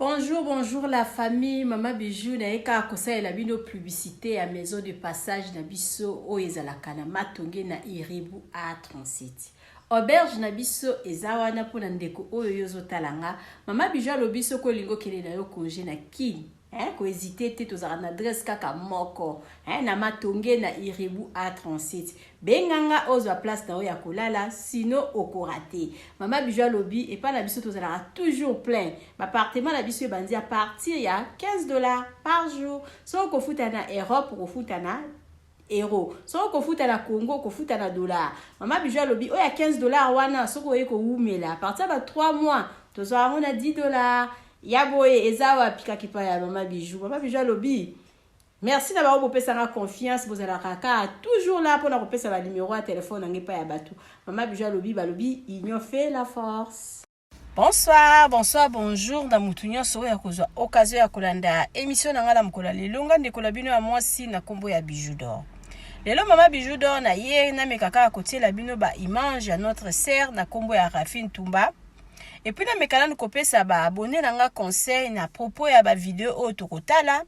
Bonjour, bonjour la famille. Mama Bijou naye kaka kosalela bino publicité ya maison de passage na biso oyo ezalaka na Matonge na Iribu A37. Auberge na biso eza wana mpona ndeko oyo yo ozotala nga. Mama Bijou alobi soki olingi okende na yo congé na Kin, hein, kohésite te, tozalaka na adresse kaka moko, hein, na Matonge na Iribu A37. Benganga ozwa place na yo ya kolala, sino okorater. Mama Bijou alobi epai na biso tozalaka toujours plein. Baappartement na biso ebandi à partir ya 15 $ par jour. Soki okofuta na Europe, okofuta na euro. Soki okofuta na Congo, okofuta na dollar. Mama Bijou alobi oyo ya 15 $ wana, soki oye kowumela, à partir ya ba 3 mois, tozwa yango na 10 $ ya boye. Eza wapi? Kaka epai ya Mama Bijou. Mama Bijou alobi merci na bango bopesanga confiance, bozalaka kaka toujours là mpona kopesa banimero ya telefone nange epai ya bato. Mama Bijou alobi, balobi union fait la force. Bonsoir, bonsoir, bonjour na mutu nyonso oyo akozwa occasion ya kolanda émission na ngai na mokolo ya lelo. Nga ndeko na bino ya mwasi na nkombo ya Bijou d'Or. Lelo Mama Bijou d'Or na ye nameka kaka kotiela bino baimage ya notre sœur na nkombo ya Rafine Tumba, et puis nameka nanu kopesa baabonnés na nga conseil na propos ya bavideo oyo tokotala.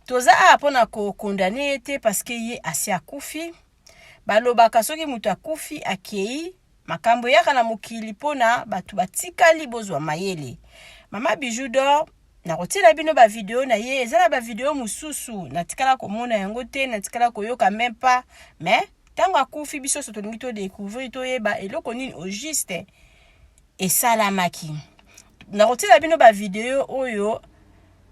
Toza awa mpona kocondamner ye te, parce que ye asi akufi. Balobaka soki moto akufi, akei, makambo eyaka na mokili mpona bato batikali bozwa mayele. Mama Bijou d'Or nakotiela bino bavideo na ye. Eza na bavideo mosusu natikala komona yango te, natikala koyoka même pas, mais ntango akufi, biso nyonso tolingi todécouvrir, toyeba eloko nini au juste esalamaki. Nakotiela bino bavideo oyo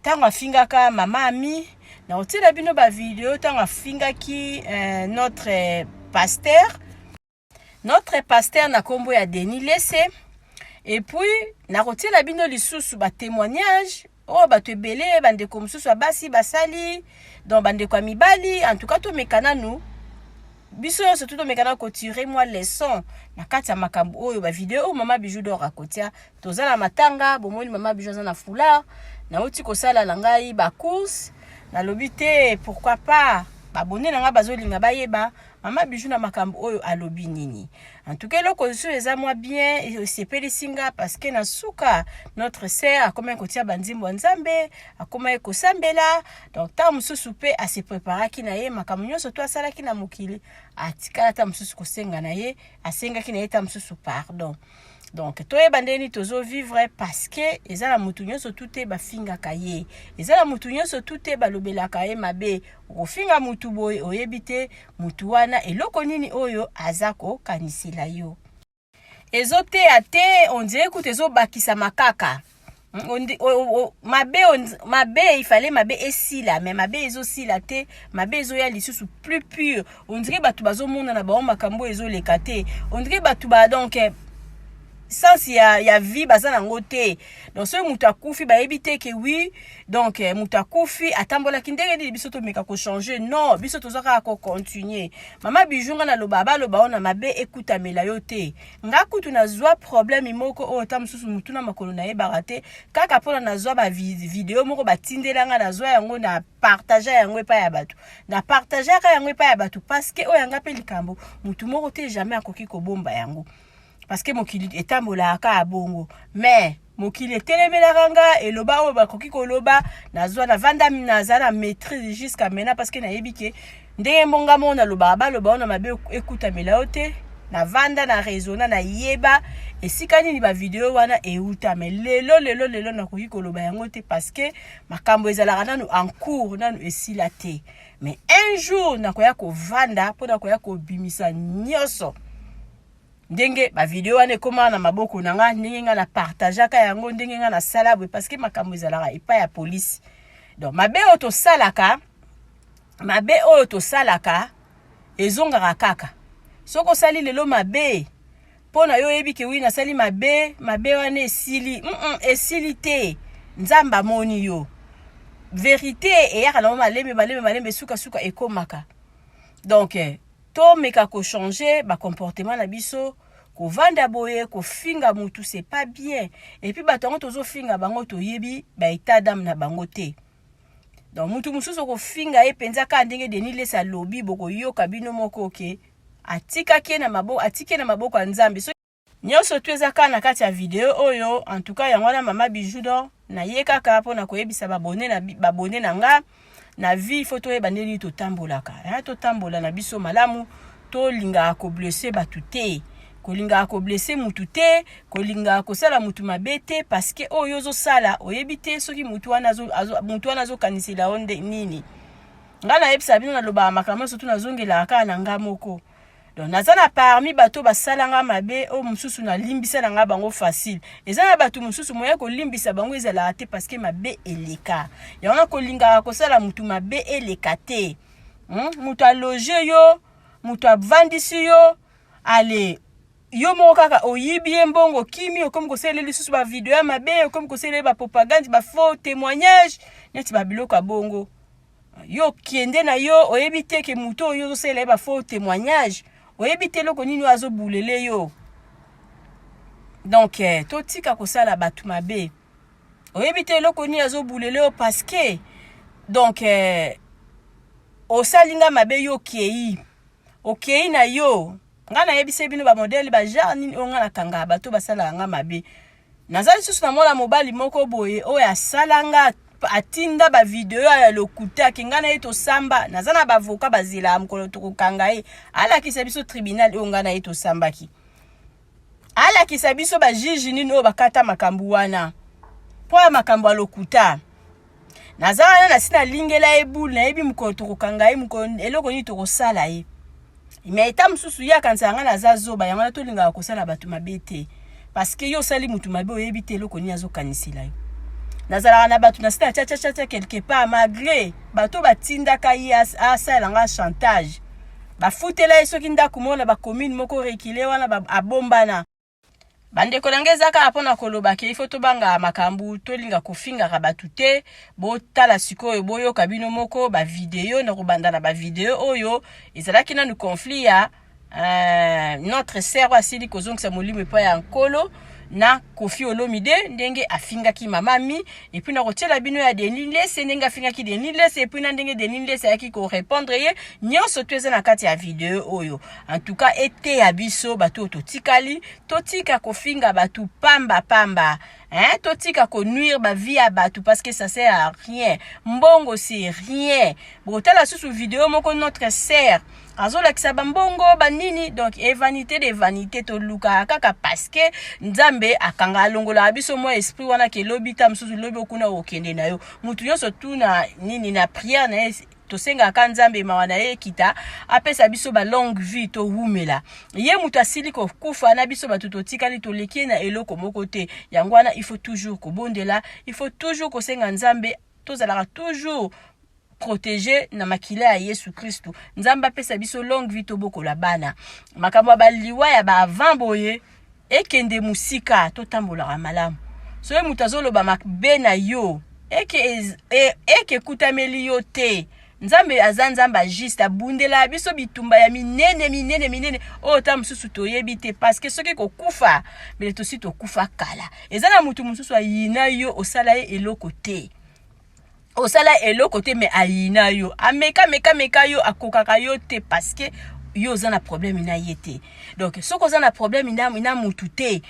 ntango afingaka mama Ami. Nakotiela bino bavideo ntango afingaki notre pasteur, notre pasteur na nkombo ya Denis Lese. Et puis nakotiela bino lisusu batémoignage oyo bato ebele, bandeko mosusu ya basi basali, donc bandeko ya mibali. En tout cas, tomeka nanu biso nyonso tu, tomeka na kotirer mwa leçon na kati ya makambo oyo, bavideo oyo Mama Bijou d'Or akotia. Toza na matanga, bomoni Mama Bijou aza na foulard. Nauti kosala na ngai bacourse, nalobi te pourquoi pas baabonnés na ngai bazolinga bayeba Mama Bijou na makambo oyo alobi nini. En tout cas, eloko mosusu eza mwa bien, esepelisi nga, parce que na suka notre sœur akomaki kotia banzimbo ya Nzambe, akomaki kosambela. Donc ntango mosusu mpe ase préparaki na ye makambo nyonso to asalaki na mokili, atikala ata mosusu kosenga na ye, asengaki na ye ta mosusu pardon. Donc toyeba ndenge nini tozovivre, parce que eza na motu nyonso tu te bafingaka ye, eza na motu nyonso tu te balobelaka ye mabe. Okofinga motu boye, oyebi te motu wana eloko nini oyo aza kokanisela yo. Ezoteya te, on dirait kutu ezobakisama kaka mabe. Mabe ifale mabe esila, mais mabe ezosila te, mabe ezoya lisusu plus pire. On dirait bato bazomona na bango makambo oyo ezoleka te. On dirait bato ba donc sens ya vie baza nango te. Donc soki moto akufi, bayebi te ke oui, donc moto akufi atambolaki ndenge nini. Biso tomeka kochanger? Non, biso toza kaka kocontinuer. Mama Bijou, nga naloba, baloba oyo na mabe ekutamela yo te. Nga kutu nazwa problème moko oyo ta mosusu motu na makolo nayebaka te, kaka mpona nazwa bavideo moko batindela nga, nazwa yango na partage yango epai ya bato, na partageaka yango epai ya bato, parce que oyo yanga mpe likambo motu moko te jamais akoki kobomba yango, parce que mokili etambolaka kaka bongo. Mais mokili etelemelaka nga, eloba oyo bakoki koloba. Nazwa, navanda, naza na maîtrise jusqu'à maintenant, parce que nayebi ke ndenge mbonga moko nalobaka, baloba oyo na mabe ekutamela yo te. Navanda na raisonna, nayeba esika nini bavideo wana euta. Mais lelo, lelo, lelo nakoki koloba yango te, parce que makambo ezalaka nanu en cours, nanu esila te. Mais un jour nakoya kovanda mpona koya kobimisa nyonso, ndenge bavideo wana ekómaka na maboko na nga, ndenge nga na partageaka yango, ndenge nga nasala boye, parce que makambo ezalaka epai ya polisi. Donc mabe oyo tosalaka, mabe oyo tosalaka ezongaka kaka. Soki osali lelo mabe, mpo na yo oyebi ke oui, nasali mabe, mabe wana esili, esili te. Nzambe amoni yo. Vérité eyaka nango malembe malembe malembe, sukasuka ekomaka. Donc tomeka kochanger bacomportement na biso. Kovanda boye, kofinga mutu, c'est pas bien. Et puis bato yango tozofinga bango, toyebi baétat d'âme na bango te. Donc mutu mosusu okofinga ye mpenza kaka ndenge Denis Lesi alobi, bokoyoka bino moko ke atikaki ye na maboko, atiki ye na maboko ya Nzambe. Nyonso tu eza kaka na kati ya video oyo. En tout cas, yango wana Mama Bijou d'Or naye kaka mpona koyebisa babone na, babone na nga. Na vie, faut toyeba ndenge nini totambolaka, hein? Totambola na biso malamu. Tolingaka koblesser bato te, kolingaka koblesser mutu te, kolingaka kosala mutu mabe te, parce que oyo ozosala, oyebi te soki mutu wana azokanisela yo nde nini. Ngai nayebisa bino, nalobaka makambo nyonso tu, nazongelaka kaka na nga moko. Donc naza na parmi bato basala nga mabe, oyo mosusu nalimbisa na nga bango facile. Eza na bato mosusu moya kolimbisa bango ezalaka te, parce que mabe eleka. Yango na kolingaka kosala mutu mabe eleka te. Moto aloger yo, moto avandisi yo, ale yo moko kaka oyibi ye mbongo, kimi, okomi kosalela lisusu bavideo ya mabe, okomi kosalela bapropagande, bafaux témoignage, neti babiloko ya bongo. Yo okende na yo, oyebi te ke moto oyo ozosalela ye bafaux témoignage, oyebi te eloko nini oyo azobulele yo. Donc totika kosala bato mabe. Oyebi te eloko nini azobulele yo, parce que donc osali nga mabe, yo okei, okei na yo. Ngai nayebisi bino bamodèle, bagenre nini oyo ngai nakangaka bato basalaka nga mabe. Naza lisusu na mwana mobali moko boye oyo asala nga, atinda bavideo ya lokuta ke ngai na ye tosamba. Naza na baavocat, bazelaka mokolo tokokanga ye, alakisa biso tribunal oyo ngai na ye tosambaki, alakisa biso bajuge nini oyo bakata makambo wana mpo ya makambo ya lokuta. Naza wana, nasi nalingela ye bule, nayebi mokolo tokokanga ye, mokolo eloko nini tokosala ye. Mais eta mosusu ye akanisaka ngai naza zoba. Yango wana tolingaka kosala bato mabe te, parce que yo osali motu mabe, oyebi te eloko nini azokanisela yo. Nazalaka na bato nasi na tiatiatiatia quelque part, malgré bato batindaka ye asalela nga chantage, bafutela ye soki ndako moko na bacommune moko reculée wana abombana. Bandeko na ngai, eza kaka mpona koloba ke ifo tobanga makambo, tolinga kofingaka bato te. Botala sikoyo, boyoka bino moko bavideo. Na kobanda na bavideo oyo ezalaki nanu conflit ya notre sœur oyo asili kozongisa molimo epai ya Nkolo na Kofi Olomide, ndenge afingaki Mama Mi. Et puis na kotiela bino ya Denis Lese, ndenge afingaki Denis Lese, et puis na ndenge Denis Lese ayaki korépondre ye. Nyonso to eza na kati ya video oyo. En tout cas, eteya biso bato oyo totikali, totika kofinga bato pamba pamba, hein? Totika konuire bavie ya bato, parce que ça sert à rien. Mbongo, c'est rien. Botala susu video moko, notre sœur azolakisa bambongo banini. Donc e vanité de vanité, tolukaka kaka parce que Nzambe akanga, alongolaka biso mwa esprit wana ke lobi ta mosusu, lobi okuna okende na yo. Mutu nyonso tu na nini, na prière na ye, tosengaka Nzambe mawa na ye ekita, apesa biso balongue vie, towumela. Ye moto asili kokufa na biso bato totikali, toleki ye na eloko moko te. Yango wana il faut toujours kobondela, il faut toujours kosenga Nzambe tozalaka toujours protégé na makila ya Yesu Kristu. Nzambe apesa biso longue vie, tobokola bana. Makambo ya baliwa ya baavant boye ekende mosika, totambolaka malamu. Soki moto azoloba mabe na yo, eke eke ekutameli yo te. Nzambe aza Nzambe ajuste, abundela biso bitumba ya minene minene minene oyo ta mosusu toyebi te, parce que soki kokufa, mbele tosi tokufa kala. Eza na motu mosusu ayina yo, osala ye eloko te, osala eloko te, mais ayina yo, ameka meka meka yo, akokaka yo te, parce que yo oza na problème na ye te. Donc soki oza na problème na mutu te,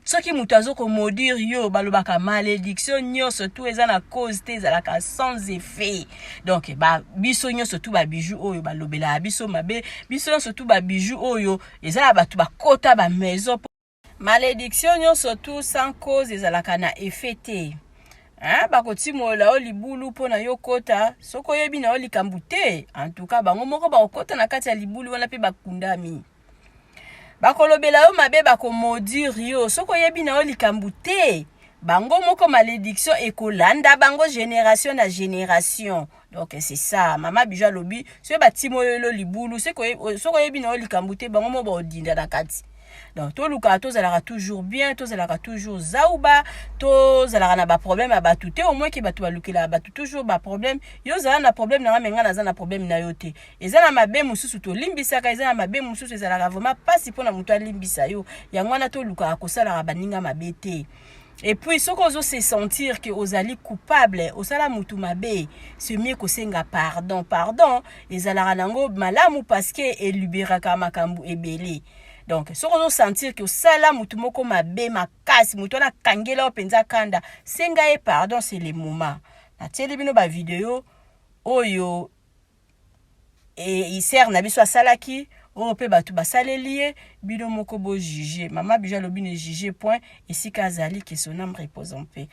soki mutu azokomaudire yo, balobaka malédiction nyonso tu eza na cause te, ezalaka sans effet. Donc ba, biso nyonso tu babiju oyo balobelaka biso mabe, biso nyonso tu babiju oyo eza na bato bakota bamaison, malédiction nyonso tu sans cause ezalaka na effet te, hein? Bakotimola yo libulu mpo na yo kota, soki oyebi na yo likambo te. En tout cas, bango moko bakokota na kati ya libulu wana mpe bakundami. Bakolobela yo mabe, bakomaudire yo, soki oyebi na yo likambo te, bango moko malédiction ekolanda bango génération na génération. Donc c'est ça, Mama Bijou alobi, soki batimoyelo libulu, soki oyebi na yo likambo te, bango moko baodinda na kati. Donc tolukaka tozalaka toujours bien, tozalaka toujours zauba, tozalaka na baproblème ya bato te. Au moins ke bato balukelaka bato toujours baproblème. Yo ozala na problème na nga, mais nga naza na problème na yo te. Eza na mabe mosusu tolimbisaka, eza na mabe mosusu ezalaka vraiment mpasi mpona moto alimbisa yo. Yango wana tolukaka kosalaka baninga mabe te. Et puis soki ozo se sentir ke ozali coupable, osala mutu mabe, c'est mieux kosenga pardon. Pardon ezalaka nango malamu, parce que eliberaka makambo ebele. Donc soki ozosentir ke osala motu moko mabe makasi, motu wana akangela yo mpenza kanda, senga ye pardon, c'est le moment. Natieli bino bavideo oyo e sœur na biso asalaki, oyo mpe bato basaleli ye. Bino moko bojuge. Mama Bijou alobi ne juge point. Esika azali, que son âme repose en paix.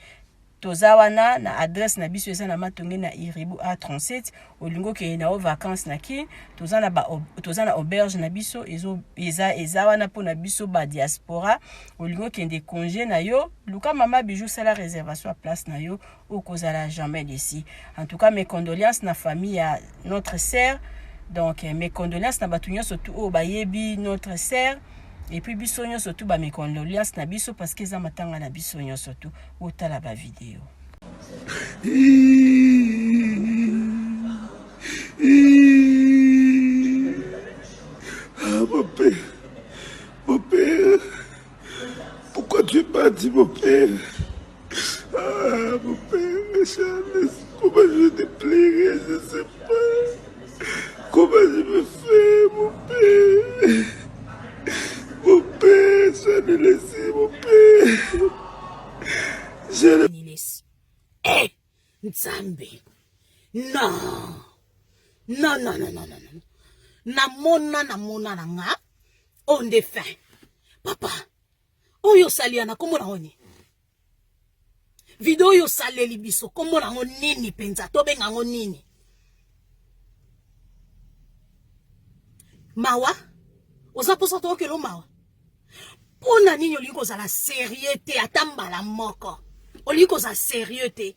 Toza wana na adresse na biso, eza na Matonge na Iribu A37. Olingi okende na yo vacance na Kini, toza na auberge na biso, eza wana mpona biso badiaspora. Olingi okende congé na yo, luka Mama Bijou, sala réservation ya place na yo, okozala jamais déçu. En tout cas, mes condoléances na famille ya notre sœur. Donc mes condoléances na bato nyonso tu oyo bayebi notre sœur, et puis biso nyonso tu, bames condoléances na biso, parce que eza matanga na biso nyonso tu. Otala bavideo. Ah, mon père, pourquoi tu es parti, mon père? Ah, mon père, Charles, comment je vais te pleurer, je ne sais pas. Comment je me fais, mon père? Mon père, Charles, laissez, mon père. Je Lesi, eh Nzambe, non, non, non, non, non, non, namona, namona na nga oyo nde fin. Papa, oyo osali yana, kombo nango nini? Video oyo osaleli biso, kombo nango nini mpenza? Tobenga yango nini? Mawa? Oza mposa tookelo mawa? Mpo na nini olingi kozala sérieux te? Ata mbala moko olingi kozala sérieux te.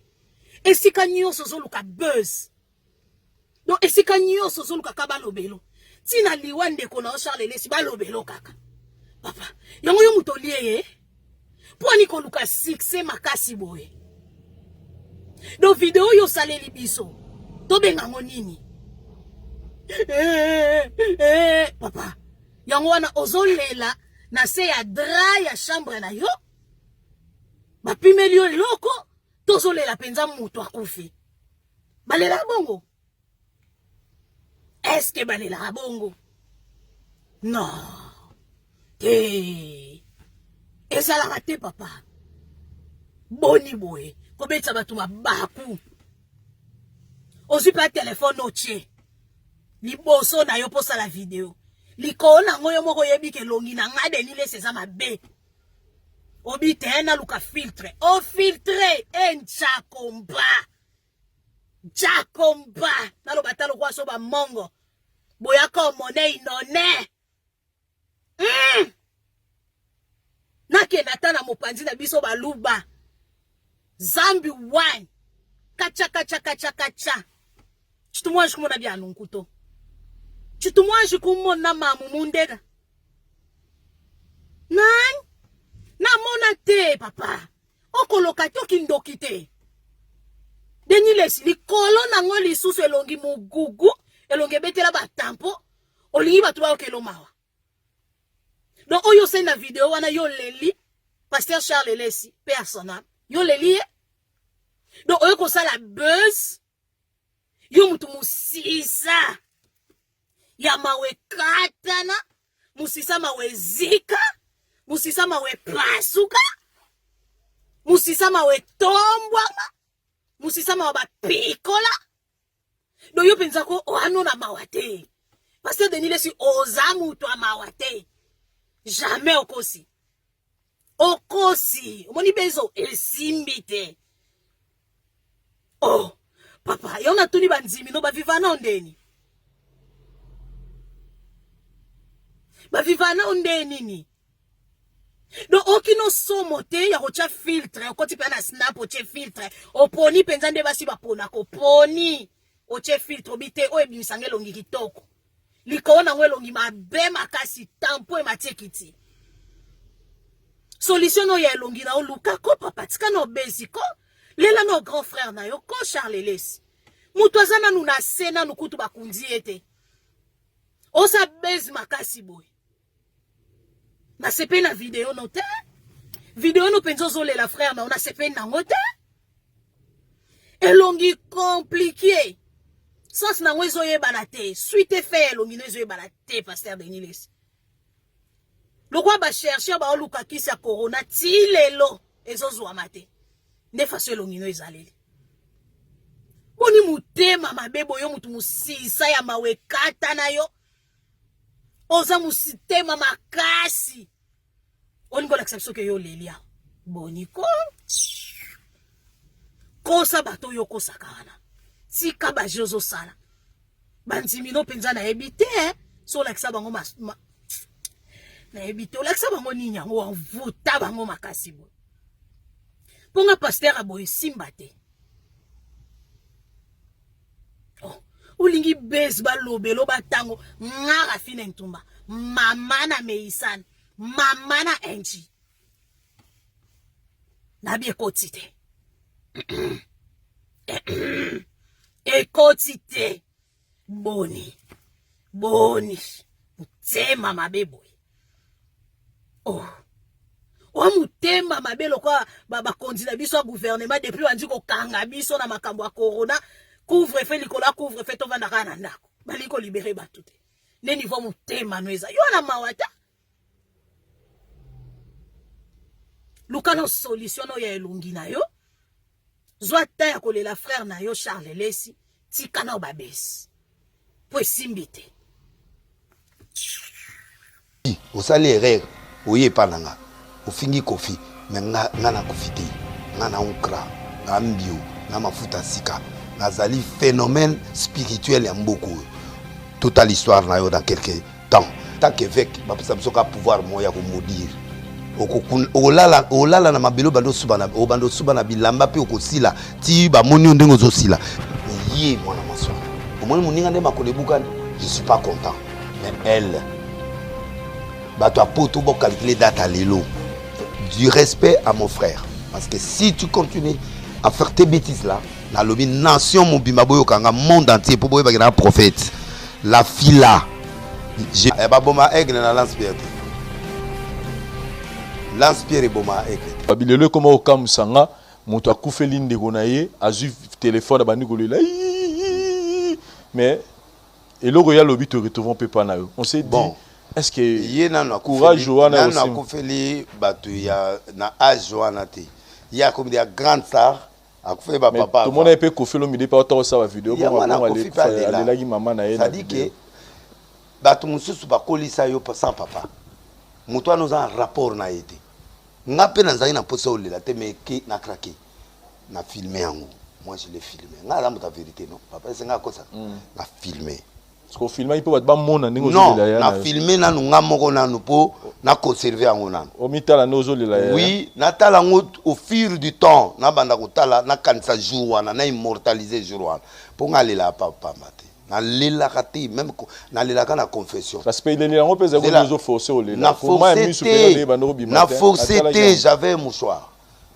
Esika nyonso ozoluka buzz. Donc esika nyonso ozoluka ka balobelo. Ntina liwa ndeko na yo Charles Elesi, balobelo kaka. Papa, yango yo moto olie ye, mpo ani koluka succès makasi boye? Donc video oyo osaleli biso, tobenga yango nini? Eh, eh, papa, yango wana ozolela na se ya drap ya chambre na yo, bapimeli yo eloko. Tozolela mpenza moto akufi, balelaka bongo? Eske balelaka bongo? Non te, ezalaka te. Papa, boni boye kobetisa bato mabaku? Ozwi mpe telefone, otie liboso na yo mposala video, likolo nango yo moko oyebi ke elongi na ngai Denis Lesi eza mabe. Obi te, naluka filtre, ofiltre e nchakomba nchakomba. Naloba ta lokwa so bamongo boyaka omone inone. Nakende ata na mopanzi na biso baluba zambi wine kacha kacha kacha kacha. Chitumwanji kumona byanunku to chitumwanji kumona mamu mundeka nani namona te. Papa, okoloka te, okindoki te. Denis Lesi, likolo nango lisusu elongi mogugu, elongi ebetela batampo. Olingi bato bayokelo mawa? Donc oyo osali na video wana, yo leli pasteur Charles Elesi personal, yo leli ye. Donc oyo kosala buzz, yo mutu mosisa ya mawe ekatana, mosisa mawe ezika, mosisa mawe epasuka, mosisa mawe etombwama, mosisa mawe bapikola. Donc yo mpenza ko oano na mawa te. Pasteur Denis Lesi, oza moto ya mawa te, jamais. Okosi, okosi. Omoni bezo esimbi te. Oh papa, yo natuni, bandimi no baviva nao ndeni? Baviva nao nde nini? Donc okino somo te ya kotia filtre. Okoti mpe na Snap, otie filtre, oponi mpenza nde basi baponaka. Oponi, otie filtre, obi te oyo ebimisanga elongi kitoko. Likolo nango elongi mabe makasi, tampo ematie kiti. Solution oyo ya elongi na oluka ko, papa, tika na obezi ko lela na grand frère na yo ko Charles Elesi. Moto aza nanu na se, nanu kutu bakundi ye te, oza bezi makasi boye. Nasepeli na video no te. Video no mpenza ozolela frère na yo, nasepeli nango te. Elongi compliqué, sens nango ezoyebana te, suite fe ya elongi no ezoyebana te. Pasteur Denis Lesi. Lokola ba chercheur baoluka kisi ya corona ti lelo ezozwama te. Nde façon elongi no ezaleli. Boni motema mabe boyo mutu musisa ya mawe ekata na yo. Oza mositema makasi. Olingi olakisa biso ke yo oleli awa. Boni ko? Kosa bato oyo okosaka wana. Tika ba jeux ozosala. Bandimi no mpenza nayebi te eh. So olakisa bango mas, ma, nayebi te olakisa bango nini yango wavuta bango makasi boye. Mpo nga pasteur aboye simba te. Oh, olingi base balobelo batango nga Rafine Ntumba mama na Meisane mama na Angie nabi ekoti te ekoti te boni boni motema mabe boye oh oa motema mabe lokola bakonzi na biso ya gouvernement depuis bandi kokanga biso na makambo ya corona couvre feu likolo ya couvre feu tovanda kaka na ndako balingi kolibere bato te nde niveau motema no eza yo na mawa ta luka na solution no ya elongi na yo zwa ta ya kolela frère na yo Charles Lesi tika na babesi po esimbi te. Osali erreur oye epa na nga ofingi Koffi mais nga nga na kufi te nga na unkra na mbio na mafuta sika nazali phenomène spirituel ya mboka oyo totala histoire na yo dans quelque temps tant qu'évêque bapesa biso ka pouvoir moko ya komaudire okolala olala na mabele obanda osuba na obanda osuba na bilamba mpe okosila ti bamoni yo ndenge ozosila ye mwana mwasi wana omoni moninga nde makolo ebukani je suis pas content mais elle bato ya poto bocalcule date ya lelo du respect à mon frère parce que si tu continues à faire tes bêtises là nalobi nation mobimba boyoka nga monde entier mpo boyebaki na prophète la fila eh, baboma aigle na lance pierre te lance pierre eboma aigle te babi lelo ekoma kokamwisa nga moto akufeli ndeko na ye azwi telefone abandi kolela mais eloko ye alobi to retrouvons mpe pa na yo on s'est dit est-ce que ye nanu courage wana nanu akufeli bato ya na age wana te ye akomi ya grande star akufeli ba papa tomona ye mpe Koffi Olomide mpe auta kosala video bongo alelaki mama na ye na video bato mosusu bakolisa yo sans papa moto wana oza na rapport na ye te nga mpe nazalaki na mposa olela te mais ke na craquer na filme yango moi je l'ai filmé nga aza moto ya vérité non papa ese nga akosaka mm. na filme ofilmaki mpo bato bamona ndenge ozolela ya na filme nanu nga moko nanu mpo na conserve yango nanu omitala nde ozolela ya oui natala yango au fur du temps nabanda kotala nakanisa jour wana na immortalise jour wana mpo nga alelaka pa pamba te nalelaka te meme nalelaka na confession kasi mpe eleli yango mpe ezali ozo force olela na force te na force te j'avais un mouchoir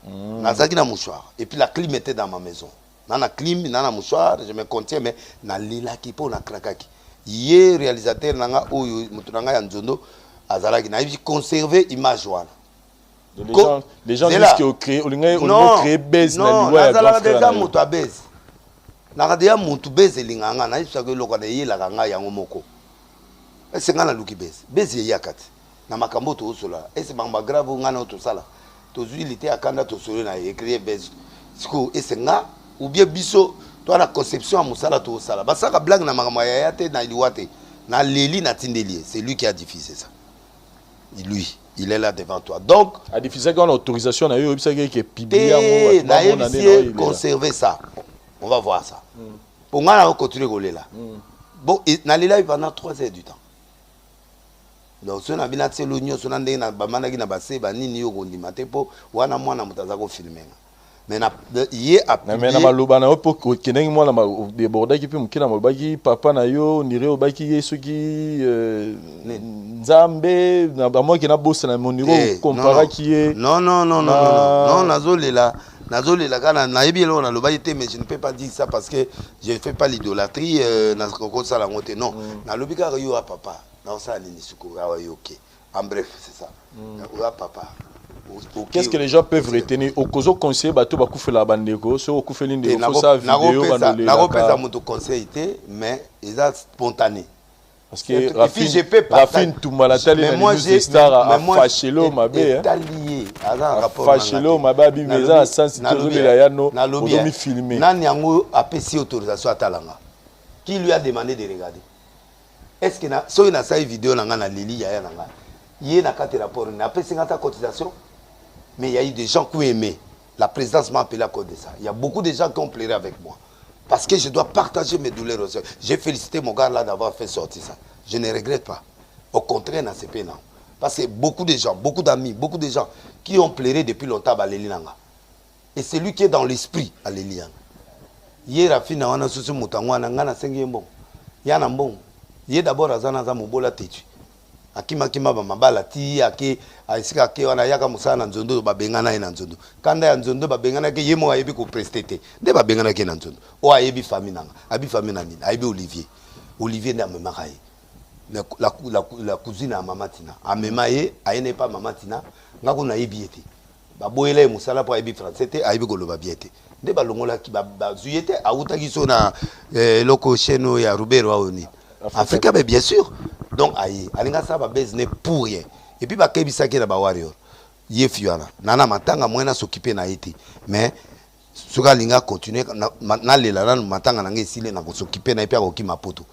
mm. nazalaki na mouchoir et puis la clim était dans ma maison na na clim na na mouchoir je me contiens mais nalelaki mpo na craquaki ye réalisateur na nga oyo moto na nga ya nzondo azalaki nayebi conserver image wana Les gens, les gens disent que créer, olingai olingai créer base na liwa ya grand frère. Nazalaka moto ya base. Naka deja moto base elingaka nga nayebisaka eloko na eyelaka nga yango moko. Ese nga naluki base. Base eyaka te. Na makambo tozosola. Ese bango ba grave nga na tosala. Tozui lite ya kanda tosolo na ye créer base. Sikoyo ese nga ou bien biso to na conception ya mosala tozosala. Basalaka blague na makambo ya yaya te na liwa te. Na leli na tindeli ye. C'est lui qui a diffusé ça. Lui, il est là devant toi. Donc, a diffusé quand autorisation na yo oyebisaki ke publier yango bato bamona nde na conserver ça. On va voir ça. Mm. Pour nga na continuer kolela. Mm. Bon, nalela pendant 3 heures du temps. Donc soki na bino atielo nyonso na ndenge na bamandaki na base banini yo kondima te mpo wana mwana moto aza kofilme nga mais na ye a mais na maloba na yo mpo okendaki mwana debordaki mpe moke na malobaki papa na yo ondire obaki ye soki euh, nzambe bamwaki nabosana mais ondire okomparaki ye non non non non non nazolela nazolela kaka nayebi eloko nalobaki te mais je ne peux pas dire ça parce que je ne fais pas l'idolâtrie euh, nakosala yango te non mm. nalobi kaka yo ya papa naosala nini sikoyo awa yo oke En bref, c'est ça. Mm. Oya papa. Qu'est-ce que les gens peuvent retenir Okozo conseiller bato bakufela bandeko, so okufeli ndeko faut ça vidéo bandolelaka. Nakopesa moto conseil te, mais eza spontané. Parce que Rafine, Rafine Tumba tali na moi j'ai star a fâchelo mabe hein. Etali aza rapport fâchelo mabe abi mais eza na sens tozobela yano ozomi filmer. Nani yango apesi autorisation atalanga? Qui lui a demandé de regarder? Est-ce que na soki nasali video na nga na leli yaya na nga ye na kati rapport na apesi nga ta cotisation? Mais il y a eu des gens qui ont aimé. La présidence m'a appelé à cause de ça. Il y a beaucoup de gens qui ont pleuré avec moi. Parce que je dois partager mes douleurs aussi. J'ai félicité mon gars là d'avoir fait sortir ça. Je ne regrette pas. Au contraire, dans ces pays, non. Parce que beaucoup de gens, beaucoup d'amis, beaucoup de gens qui ont pleuré depuis longtemps à Langa. Et c'est lui qui est dans l'esprit à Lelianga. Hier, Rafina, on a soutenu Moutango, on a sengi mbongo. Ya na mbongo. Ye d'abord azana za mobola têtu. Akima kima ba mabala ti ake esika ake wana yaka mosala na nzondo babengana ye na nzondo. Kanda ya nzondo babengana ke ye moko ayebi ko prester te. Nde babengana ke na nzondo. O ayebi famille nanga. Ayebi famille na nini? Ayebi Olivier. Olivier nde amemaka ye. La cousine ya mama Tina. Amema ye, aye pa mama Tina. Nga kuna ayebi ye te. Baboyela ye mosala po ayebi français te, ayebi koloba bien te. Nde balongolaki bazwi ye te, awutaki so na eloko chaîne oyo ya Rubero oyo nini. Afrika, mais bien sûr. Donc aye, alinga ça ba business pour rien. Et puis ba kebisaki na ba warrior. Ye fiwana. Nana matanga moyen s'occuper na ye te. Mais soki alinga continuer na lela nanu matanga na ngai esili na s'occuper na ye pe akokima poto.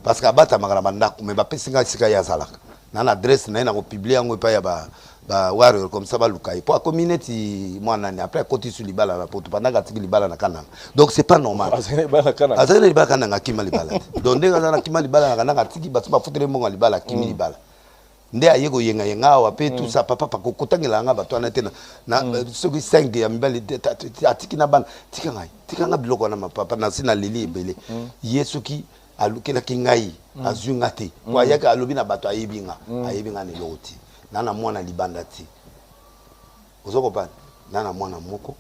Parce que abatamaka na bandako mais bapesi nga esika ye azalaka. Na adresse na ye na kopublier yango epai ya ba warrior comme ça baluka ye. Po akomi neti mwana nani après akoti su libala na poto pendant atiki libala na Kananga. Donc c'est pas normal. Azali na libala Kananga akima libala te. Donc ndenge aza na kima libala na Kananga atiki bato bafutele mbongo ya libala akimi libala. Nde aye koyenga yenga awa pe tout ça papa papa kotangela nga bato wana te na soki 5 ya mibali atiki na bana tika ngai tika nga biloko wana papa na si na leli ebele. Ye soki alukelaki ngai azwi nga te. Po ayaki alobi na bato ayebi nga ayebi nga na eloko te. Na na mwana libanda te. Ozo comprendre? Na na mwana moko.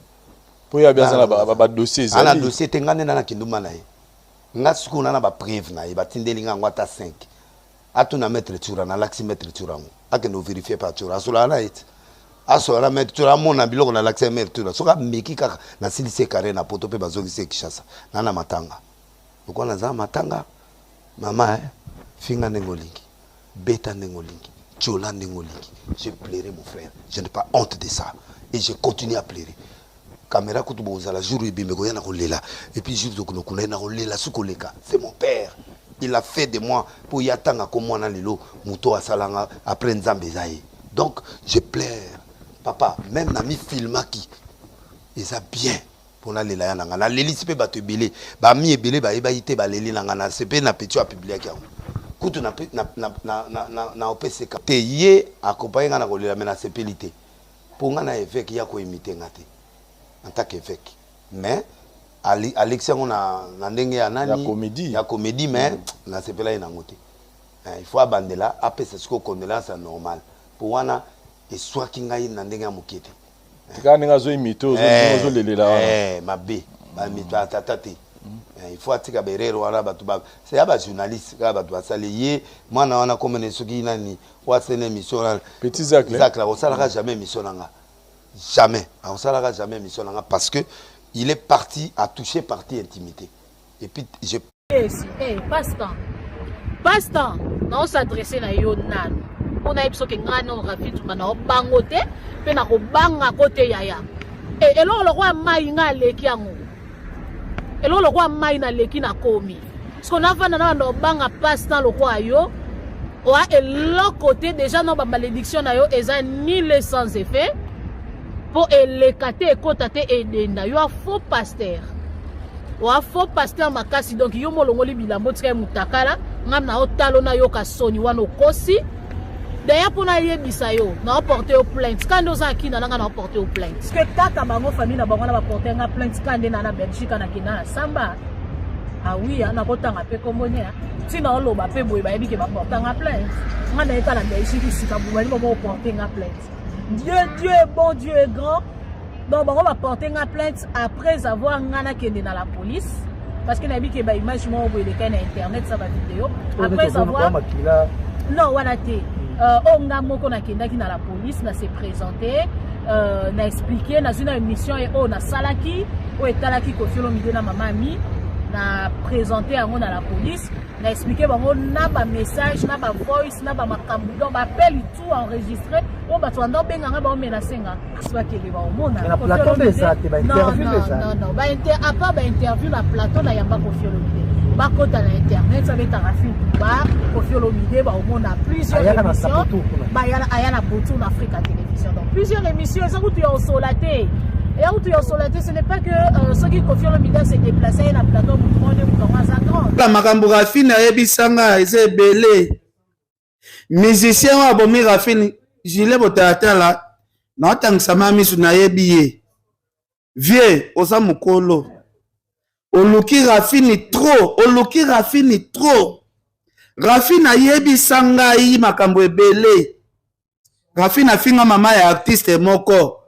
Po ya bien na ba dossier ezali. Ana dossier te nga nde na kindumba na ye. Nga sikoyo na na ba preuve na ye batindeli nga ngo ata 5. Atuna maître Tsura na lakisi maître Tsura ngo. Akende vérifier par Tsura. Asola na ye. Asola na maître Tsura amona biloko na lakisi maître Tsura. Soki ameki kaka na silisi carré na poto pe bazongisi Kinshasa. Na na matanga. Lokwa na za matanga mama finga ndenge olingi. Beta ndenge olingi. Tchola ndenge olingi. J'ai pleuré mon frère. Je n'ai pas honte de ça et je continue à pleurer. Caméra kutu bozala jour ebimbe koya na kolela et puis jour tokuna kuna na kolela su koleka. C'est mon père. Il a fait de moi pour yatanga ko mwana lelo muto asalanga après nzambe ezaye. Donc je pleure. Papa, même na mi filmaki eza bien. Pona lela ya nanga na lelisi pe bato ebele ba mi ebele ba yeba ite ba leli nanga na sepe na petit a publier yango. Kutu na na na na na na na OPCK. Te ye accompagner nga na kolela mais na sepeli te. Po nga na évêque ya ko imiter nga te en tant qu'évêque. Mais Alexis yango na ndenge ya nani ya comédie ya comédie mais na sepela ye nango te. Il faut abandela apesa siko condoléance normal. Po wana eswaki ngai na ndenge ya moke te. Tika ndenge azo imiter ozo lelela wana. Mabe ba mito atata te. Il faut atika berero wana bato ba c'est ya ba journaliste kaka bato basali ye mwana wana comme ne soki nani wasene émission wana. Petit Zacle. Zacle akosalaka jamais émission nanga. Jamais. Akosalaka jamais émission nanga parce que il est parti à toucher partie intimité. Et puis je Hey, passe-temps. Passe-temps. Na s'adresser na yo nanu. On a biso ke nga no Rafine Tumba na bango te pe na ko banga kote yaya. Et eloko lokwa mai nga leki yango. Eloko lokwa mai na leki na komi. Parce qu'on a vanda na bando banga passe-temps lokwa yo. Oa eloko te déjà no ba malédiction na yo eza ni les sans effet. Po eleka te ekota te edenda yo a faux pasteur. Oa faux pasteur makasi donc yo molongoli bilambo tika mutakala ngam na otalo na yoka soni wana okosi. D'ailleurs pour na yebisa yo na porter yo plainte quand oza akina nanga na porter yo plainte. Parce que kaka bango famille na bango na ba porter nga plainte quand na na Belgique na kina na samba. Ah oui na kotanga pe kombo nya. Ti na oloba pe boye bayebi ke ba porter nga plainte. Nga na eta na Belgique sika bobali bango porter nga plainte. Dieu Dieu est bon, Dieu est grand. Donc bango ba porter nga plainte après avoir nga na kende na la police parce que na bi ke ba image mo boye leka na internet ça ba vidéo après avoir non wana te o nga moko na kendaki na la police na se présenter na expliquer na zuna émission et o na salaki o etalaki Koffi Olomide na mama ami. Na présenter yango na la police, na expliquer bango na ba message, na ba voice, na ba makambo, donc ba appel tout enregistré oyo bato banda obenga nga, baomenace nga, kasi bakende baomona. Na plateau nde eza te, ba interview nde eza. Non, non, ba inter à part ba interview na plateau na yamba Koffi Olomide, bakota na internet, babetaka film ba Koffi Olomide, baomona plusieurs émissions, aya na Botour na Africa Télévision. Donc plusieurs émissions eza kutu ya osola te, eya kutu ya osola te. Ce n'est pas que soki Koffi Olomide se déplace ye na plateau, motu moko nde moto yango aza grand. Makambo Rafine ayebisanga eza ebele. Musicien oyo abomi Rafine, Julien Botalatala, naotangisama misu, nayebi ye. Vieux, oza mokolo, oluki Rafine trop, oluki Rafine trop. Rafine ayebisa ngai makambo ebele. Rafine afinga mama ya artiste moko.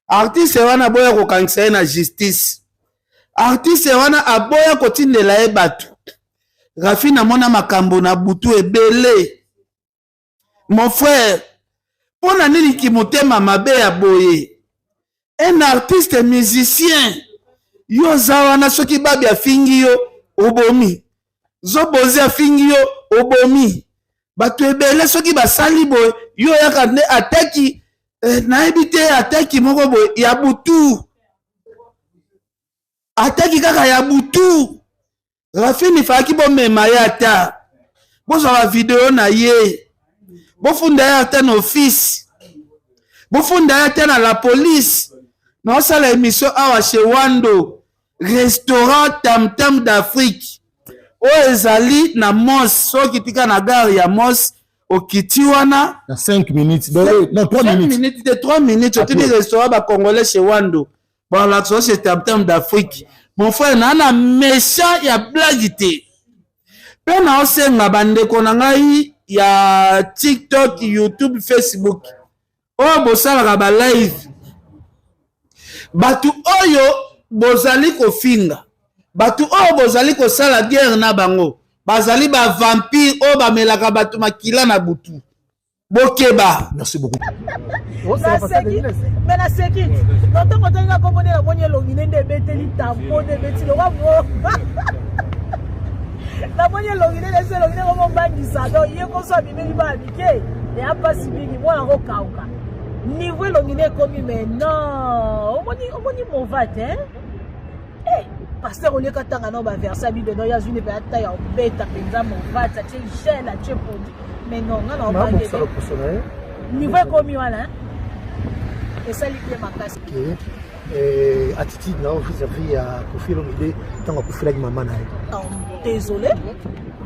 Artiste wana aboya kokangisa ye na justice. Artiste wana aboya kotindela ye bato. Rafine amona makambo na butu ebele. Mon frère, mpo na nini kimotema mabe ya boye? Un artiste musicien, yo oza wana, soki babi afingi yo, obomi. Zobozi afingi yo, obomi. Bato ebele soki basali boye, yo oyaka nde ataki nayebi te, ataki moko boye ya butu, ataki kaka ya butu. Rafini, fayaki bomema ye, ata bozwa bavideo na ye, bofunda ye ata na office, bofunda ye ata na la police. Naosala émission awa chez Wando, restaurant Tamtam d'Afrique, oyo ezali na Mos. Soki tika na gare ya Mos, okiti wana. Na 5 minutes, donc, non, 3 minutes. Minutes te, 3 minutes, otuni restaurant bacongolais chez Wando, balakisa chez Tamtam d'Afrique. Mon frère, naa na méchant ya blague te. Mpe naosenga bandeko na ngai ya TikTok, YouTube, Facebook oyo bosalaka balive, bato oyo bozali kofinga, bato oyo bozali kosala guerre na bango, bazali bavampire oyo bamelaka bato makila na butu. Bokeba. Merci beaucoup. Naseki, me naseki na ntango otangi kombo nde namoni elongi nde nde ebeteli tampo nde ebeti lokwa mo namoni elongi nde nesi elongi nde komobangisa. Donc ye koso abimeli bana mike, eya mpasi mingi, mwana kokauka niveau elongi nde ekomi. Mais non, omoni, omoni mova te. Eh, pasteur oleka ntanga na baverset ya Bible, no ye azwi nde mpe ata ya obeta mpenza movati, atie gel, atie produit. Mais non, nga na obangele niveau ekomi wana, esali bien makasi. Attitude na yo vis-à-vis ya Koffi Olomide ntango akufelaki mama na ye? Désolé,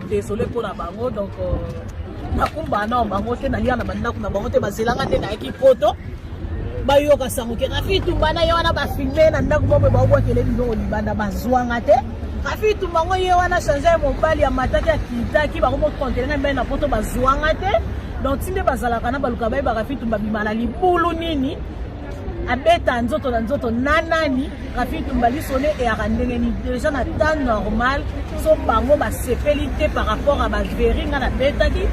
désolé mpona bango. Donc nakumba na bango te, nalia na bandako na bango te, bazelanga nde nayaki poto, bayoka sango ke Rafi Tumba na ye wana bafilme na ndako moko, baobwakele biloko libanda, bazwanga te. Rafi Tumba ngo ye wana change ye mobali, amataki, akitaki, bakomokontele ngai mibali na poto, bazwanga te. Donc ti nde bazalaka na baluka bayeba Rafi Tumba bima na libulu nini, abeta nzoto na nzoto na nani, Rafi Tumba lisone eyaka ndenge nini. Déjà na temps normal, so bango basepeli te par rapport à baveri nga nabetaki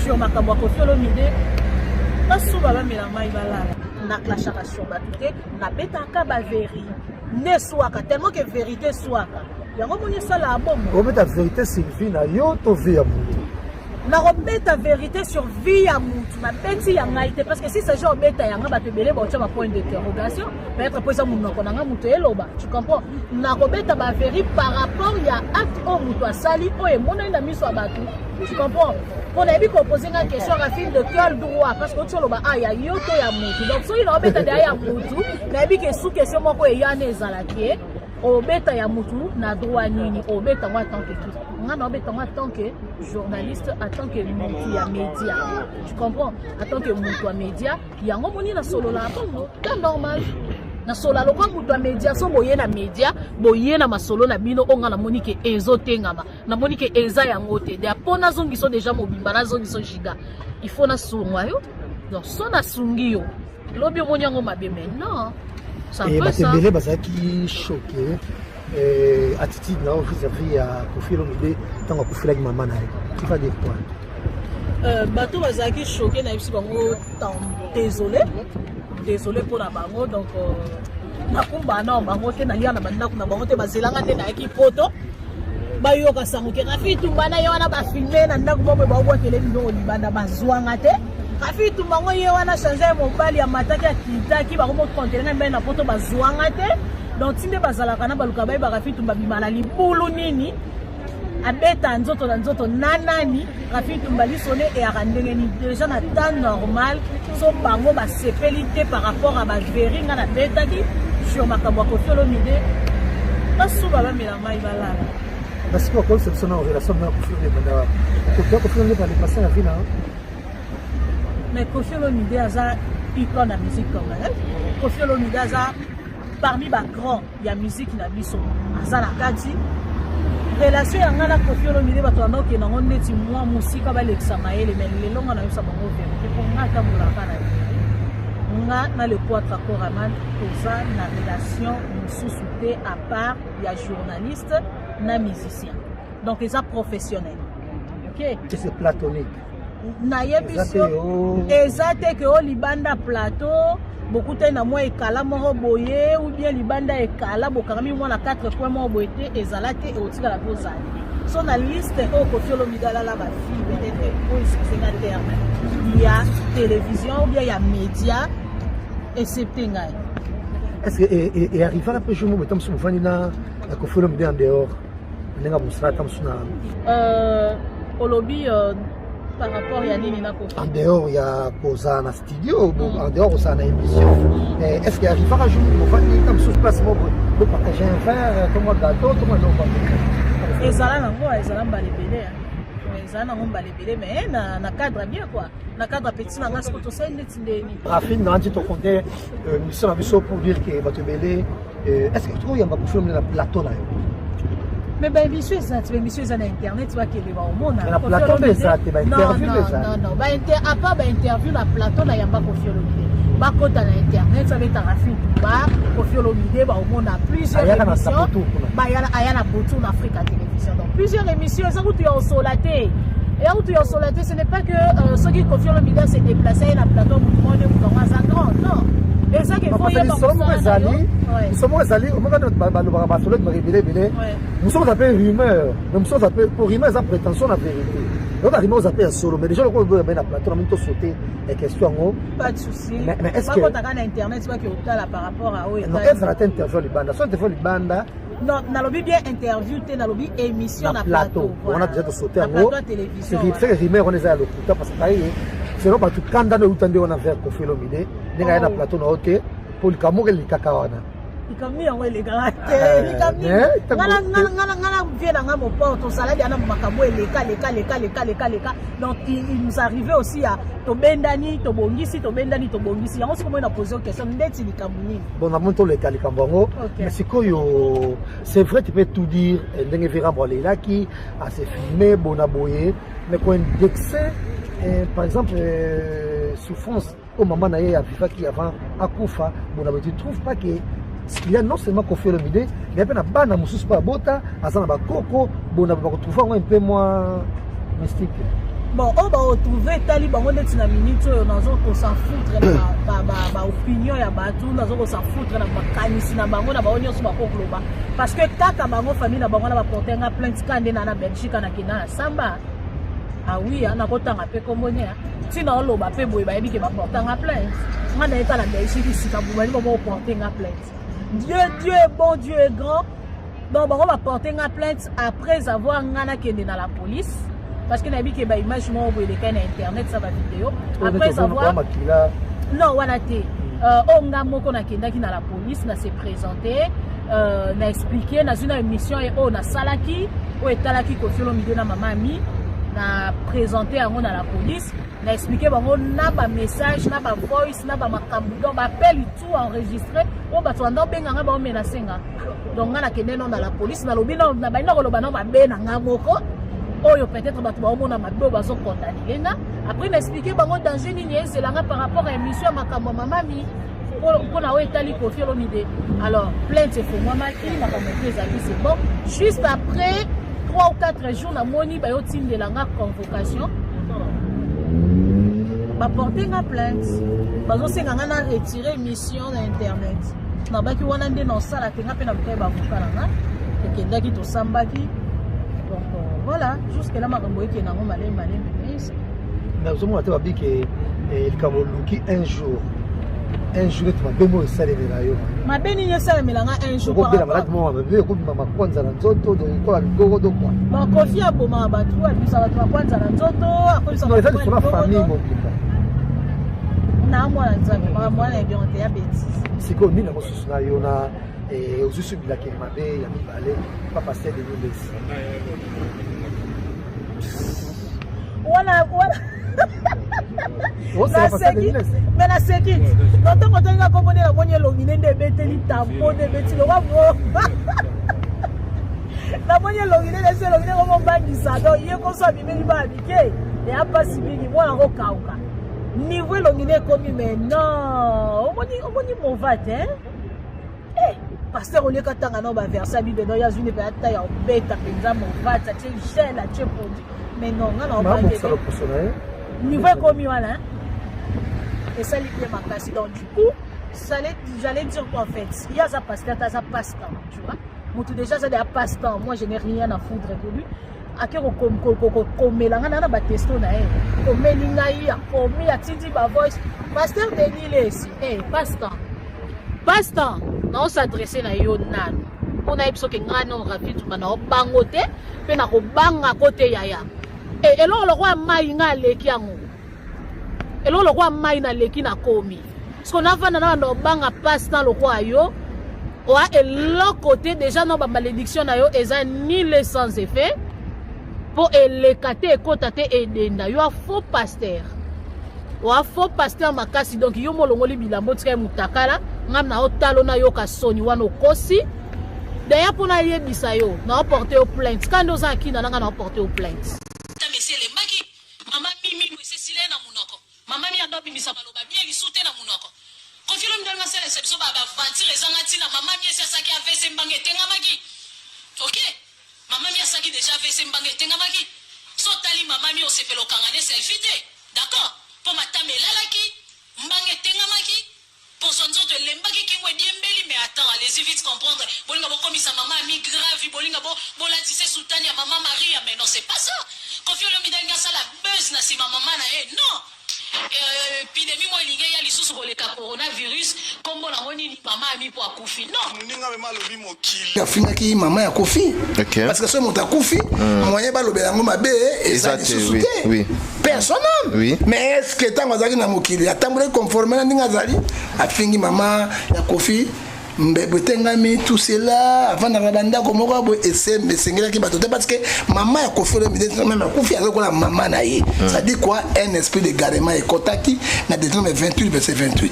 sur makambo ya Koffi Olomide, basuba, bamela mai, balala. Naklashaka sur bato te, nabetaka baveri nde eswaka, tellement que vérité eswaka, yango moni esalaka bongo. Obeta vérité sur vie na yo to vie ya motu? Nakobeta vérité sur vie ya mutu, nabeti ya ngai te, parce que si s'agit obeta yanga, bato ebele baotya bapoint d'interrogation, peut-être po eza monoko na nga moto eloba, tu comprends? Nakobeta baveri par rapport ya acte oyo moto asali, oyo emonani na miso ya bato, tu comprends? Mpo nayebi kopose nga question, Rafine, de quel droit? Parce que oti oloba a ya yo to ya mutu. Donc soki naobeta deya ya mutu, nayebi ke sous question moko eyana ezalaki ye obeta ya mutu na droit nini, obeta yango en tant que qui? Nga na obeta yango en tant que journaliste, en tant que mutu ya média, tu comprends? En tant que mutu ya média, yango moni nasolola bongo ta normal, nasola lokwa mutu ya média. So boye na média, boye na masolo na bino oyo nga namoni ke ezotengama, namoni ke eza yango te. De mpo nazongiso déjà mobimba, nazongiso giga, il faut nasungwa yo. Donc so nasungi yo, lobi omoni yango mabe, mais non. Bato ebele bazalaki choqué, attitude na yo vis-à-vis ya Koffi Olomide ntango akufelaki mama na ye. Tu vas dire quoi? Bato bazalaki choqué, nayebisi bango désolé, désolé mpona bango. Donc nakumba na bango te, nalia na bandako na bango te, bazelanga nde nayaki poto. Bayoka sango ke Rafi Tumba na ye wana bafilme na ndako moko baobwakele biloko libanda, bazwanga te. Rafi Tumba ngo ye wana change ya mobali, amataki akitaki, bakomokontele ngai mibali na poto, bazwanga te. Donc ti nde bazalaka na baluka bayeba Rafi Tumba bima na libulu nini, abeta nzoto na nzoto na nani. Rafi Tumba lisone eyaka ndenge nini? Déjà na temps normal, so bango basepeli te par rapport à baveri nga nabetaki sur makambo ya Koffi Olomide, basuba bamela mai balala. Parce que okoyebisa biso na relation na Koffi Olomide banda wapi? Kofi Koffi Olomide par le passé na vie na Mais Koffi Olomide aza icône na musique congolaise. Koffi Olomide aza parmi bagrand ya musique na biso, aza na kati. Relation ya ngai na Koffi Olomide, bato banda okende yango neti mwa mosika, balekisa mayele, mais lelo nga nayebisa bango vérité, mpo nga atambolaka na vérité. Nga na le Quatre Koraman toza na relation mosusu te à part ya journaliste na musicien, donc eza professionnel, ok? C'est platonique. Nayebi so eza te ke o libanda plateau bokutani na mwa ekala moko boye, ou bien libanda ekala bokangami mwa na 4 coin moko boye te. Ezala te, ekotikala mpo ozala te. So na liste oyo Koffi Olomide alala bafille, peut-être po excuse nga terme ya télévision ou bien ya média, excepté ngai. Est-ce que earrivaka mpe jour moko ata mosusu bofandi na Koffi Olomide en dehors ndenge mosala, ata mosusu na Olobi par rapport ya nini na Koffi? En dehors ya kozala na studio, en dehors kozala na émission, est ce que arrivaka jour bofandi ta mosusu place moko, bopartage un verre to mwa gâteau to mwa eloko? Ezala nango, ezala mbala ebele, ezala nango mbala ebele, mais na cadre bien quoi, na cadre petit na nga. Siko tosali neti ndeni. Rafine, nandi tokonte mission na biso pour dire que bato ebele, est ce que tokoyamba Koffi Olomide na plateau na yo? Mais baémission eza ti, baémission eza na internet, bakende baomona. Na plateau mpe eza te, bainterview mpe eza. Non, non, à part bainterview na plateau nayamba Koffi Olomide, bakota na internet, babetaka film ba Koffi Olomide, baomona plusieurs émissions. Aya na Botour na Africa Télévision, donc plusieurs émissions eza kutu ya osola te, eya kutu ya osola te. Ce n'est pas que soki Koffi Olomide se déplace ye na plateau motu moko nde motu yango aza grand, non, eza ke faut yeba. Ezali lisolo ezali omoko balobaka basolo ebele ebele. Mosusu oza mpe rumeur, mais mosusu oza mpe po rumeur eza prétention na vérité. Donc rumeur oza mpe ya solo, mais déjà lokola oboya na plateau, namoni tosaute question yango. Pas de souci. Mais est ce que bakotaka na internet, baki otala par rapport à oyo? Non, ezala te interview libanda, so interview libanda. Non, nalobi bien interview te, nalobi émission na plateau. Wana déjà tosaute yango, c'est rumeur wana eza ya lokuta, parce que paye selon bato kanda nde euta nde wana vers Koffi Olomide, ndenge aye na plateau na yo te, po likambo moko elekaka wana. Likambo yango elekaka te, likambo nga na vie na nga moport tozalaki ana makambo eleka leka leka leka leka leka. Donc il nous arrivait aussi ya tobendani, tobongisi, tobendani, tobongisi yango. Soki moi na pose question ndeti likambo nini? Bon, namoni toleka likambo yango, mais sikoyo c'est vrai, tu peux tout dire ndenge Virambo alelaki ase filme bona boye, mais koindexe par exemple souffrance oyo mama na ye avivaki avant akufa bona boye, tu trouves pas que il y a non seulement Koffi Olomide, mais mpe na bana mosusu mpe abota, aza na bakoko bona, bakotrouve yango un peu moins mystique? Bon, oyo baotrouve etali bango. Ndeti na minute oyo nazo kosan foutre na baopinion ya bato, nazo kosan foutre na makanisi na bango, na bango nyonso bakokoloba, parce que kaka bango famille na bango na baporte nga plainte ka nde na na Belgique, nakenda na samba awi nakotanga mpe kombo ne ntina oloba mpe boye, bayebi ke baporte nga plainte. Nga nayeka na Belgique sika bobali bango oporte nga plainte. Dieu, Dieu est bon, Dieu est grand. Donc bango baporte nga plainte après avoir nga nakende na la police, parce que nayebi ke baimage moko boye elekai na internet, sa bavideo, après avoir, non, wana te, oyo nga moko nakendaki na la police, na se présenter, na expliquer, nazwi na émission oyo nasalaki oyo etalaki Koffi Olomide na mama Ami, na présenter yango na la police, na expliquer bango na bamessage, na bavoice, na bamakambo, donc baappel tout enregistré oyo bato banda obenganga, baomenace nga. Donc nga nakende no na la police, nalobi nabandi na koloba no mabe na nga moko oyo peut-être bato baomona mabe oyo bazokondamner nga. Après na expliquer bango danger nini ezelanga par rapport à émission ya makambo ya mamami mpona oyo etali Koffi Olomide. Alors plainte efongwamaki, makambo eto ezalaki, c'est bon. Juste après 3 ou 4 jours, namoni bayotindela nga convocation, baporte nga plainte, bazosenga nga na retire émission na internet. Nabaki wana nde nasala te, nga mpe na lukai baavocat na nga, tokendaki, tosambaki. Donc euh, voilà, jusque là makambo ekende yango malembe malembe mais nazomona te babike eh, likambo oluki un jour un jour ete mabe moko esalemela yo. Mabe nini esalemela nga un jour? Okobela maladi moko mabe, ekobima makwanza na nzoto, donc ekola ligoro do kwa. Bon, Kofi abomaka bato, abimisa bato makwanza na nzoto, akomisa eza lisolo ya famille mobimba. Na mwana Nzambe, makambo wana yebi yango te, ya betise. Sikoyo nini yango susu na yo na eh, ozwi su bilakeli mabe ya mibale pa pasteur Denis Lessi? Wana wana naseki, me naseki na ntango otangi kombo nde namoni elongi nde nde ebeteli tampo nde ebeti lokwa mo namoni elongi nde nesi elongi nde komobangisa. Donc ye koso abimeli bana mike, eya mpasi mingi, mwana kokauka niveau elongi nde ekomi. Mais non, omoni omoni mova te. Eh, pasteur oleka tanga nao baverse ya Bible, no ye azwi nde mpe ata ya obeta mpenza movati, atie gel, atie produit. Mais non, nga na obangisa loposo na ye. Niveau ekomi wana esali bien makasi. Donc du coup, j'allais dire quoi en fait? Ye aza pasteur te, aza passe-temps, tu vois. Motu déjà aza deya passe-temps, moi je n'ai rien à foutre que lui. Ake kokomela ngai na batesto na ye, komeli ngai, akomi, atindi bavoice. Pasteur Denis Lesi, hey, passe-temps, passe-temps, naos'adresse na yo nanu mpo nayebi soki ngai no Rafi Nzumba naobango te mpe nakobangako te yaya. E, eloko lokola mai ngai aleki yango, eloko lokola mai naleki, nakomi siko navanda na banda obanga passe-temps lokola yo oa eloko te. Déjà no bamalédiction na yo eza nul, sans effet, mpo eleka te, ekota te, edenda yo. A faux pasteur, oa faux pasteur makasi. Donc yo molongoli bilamba, otika ye mutakala, ngam na otalo, nayoka soni wana. Okosi daya mpo nayebisa yo, naoporte yo plainte. Ka nde oza na kina nanga, naoporte yo plainte. Mesi elembaki mama mimi esesila ye na monoko. Mama mi ando abimisa maloba bien lisu te na monoko. Kofi Olomide alinga asalisa biso baaventure ezanga ntina. Mama mi esi asaki AVC, mbanga etengamaki. Ok, mama mi asaki déjà AVC, mbanga etengamaki. So otali mama mi, osepela okanga ne selfie te, d'accord? Mpo matama elalaki, mbanga etengamaki, poso nzoto elembaki, kingo ediembeli. Mais attends, allez-y vite comprendre. Bolinga bokomisa mama ami grave, bolinga bolatisa soutane ya mama Maria. Mais non, c'est pas ça. Kofi Olomide alingi asala buzz na nsima mama na ye. Non, épidémie moko elingi eya lisusu koleka coronavirus, nkombo nango nini? Mama ami mpo akufi? Non. Moninga mema alobi mokili. Afingaki mama ya Kofi parce que soki moto akufi, moyen balobela yango mabe eza Eza te, lisusu oui, te. Personne. Mais est ce que ntango azalaki na mokili atambolaki conforme na ndenge azali? Afingi mama ya Kofi, mbebo etengami, tout cela, avandaka na bandako moko ya boye, esengelaki bato te, parce que mama ya Kofi Olomide même akufi, aza lokola mama na ye. Ça dit quoi? Un esprit d'égarement ekotaki na Deutéronome 28 verset 28,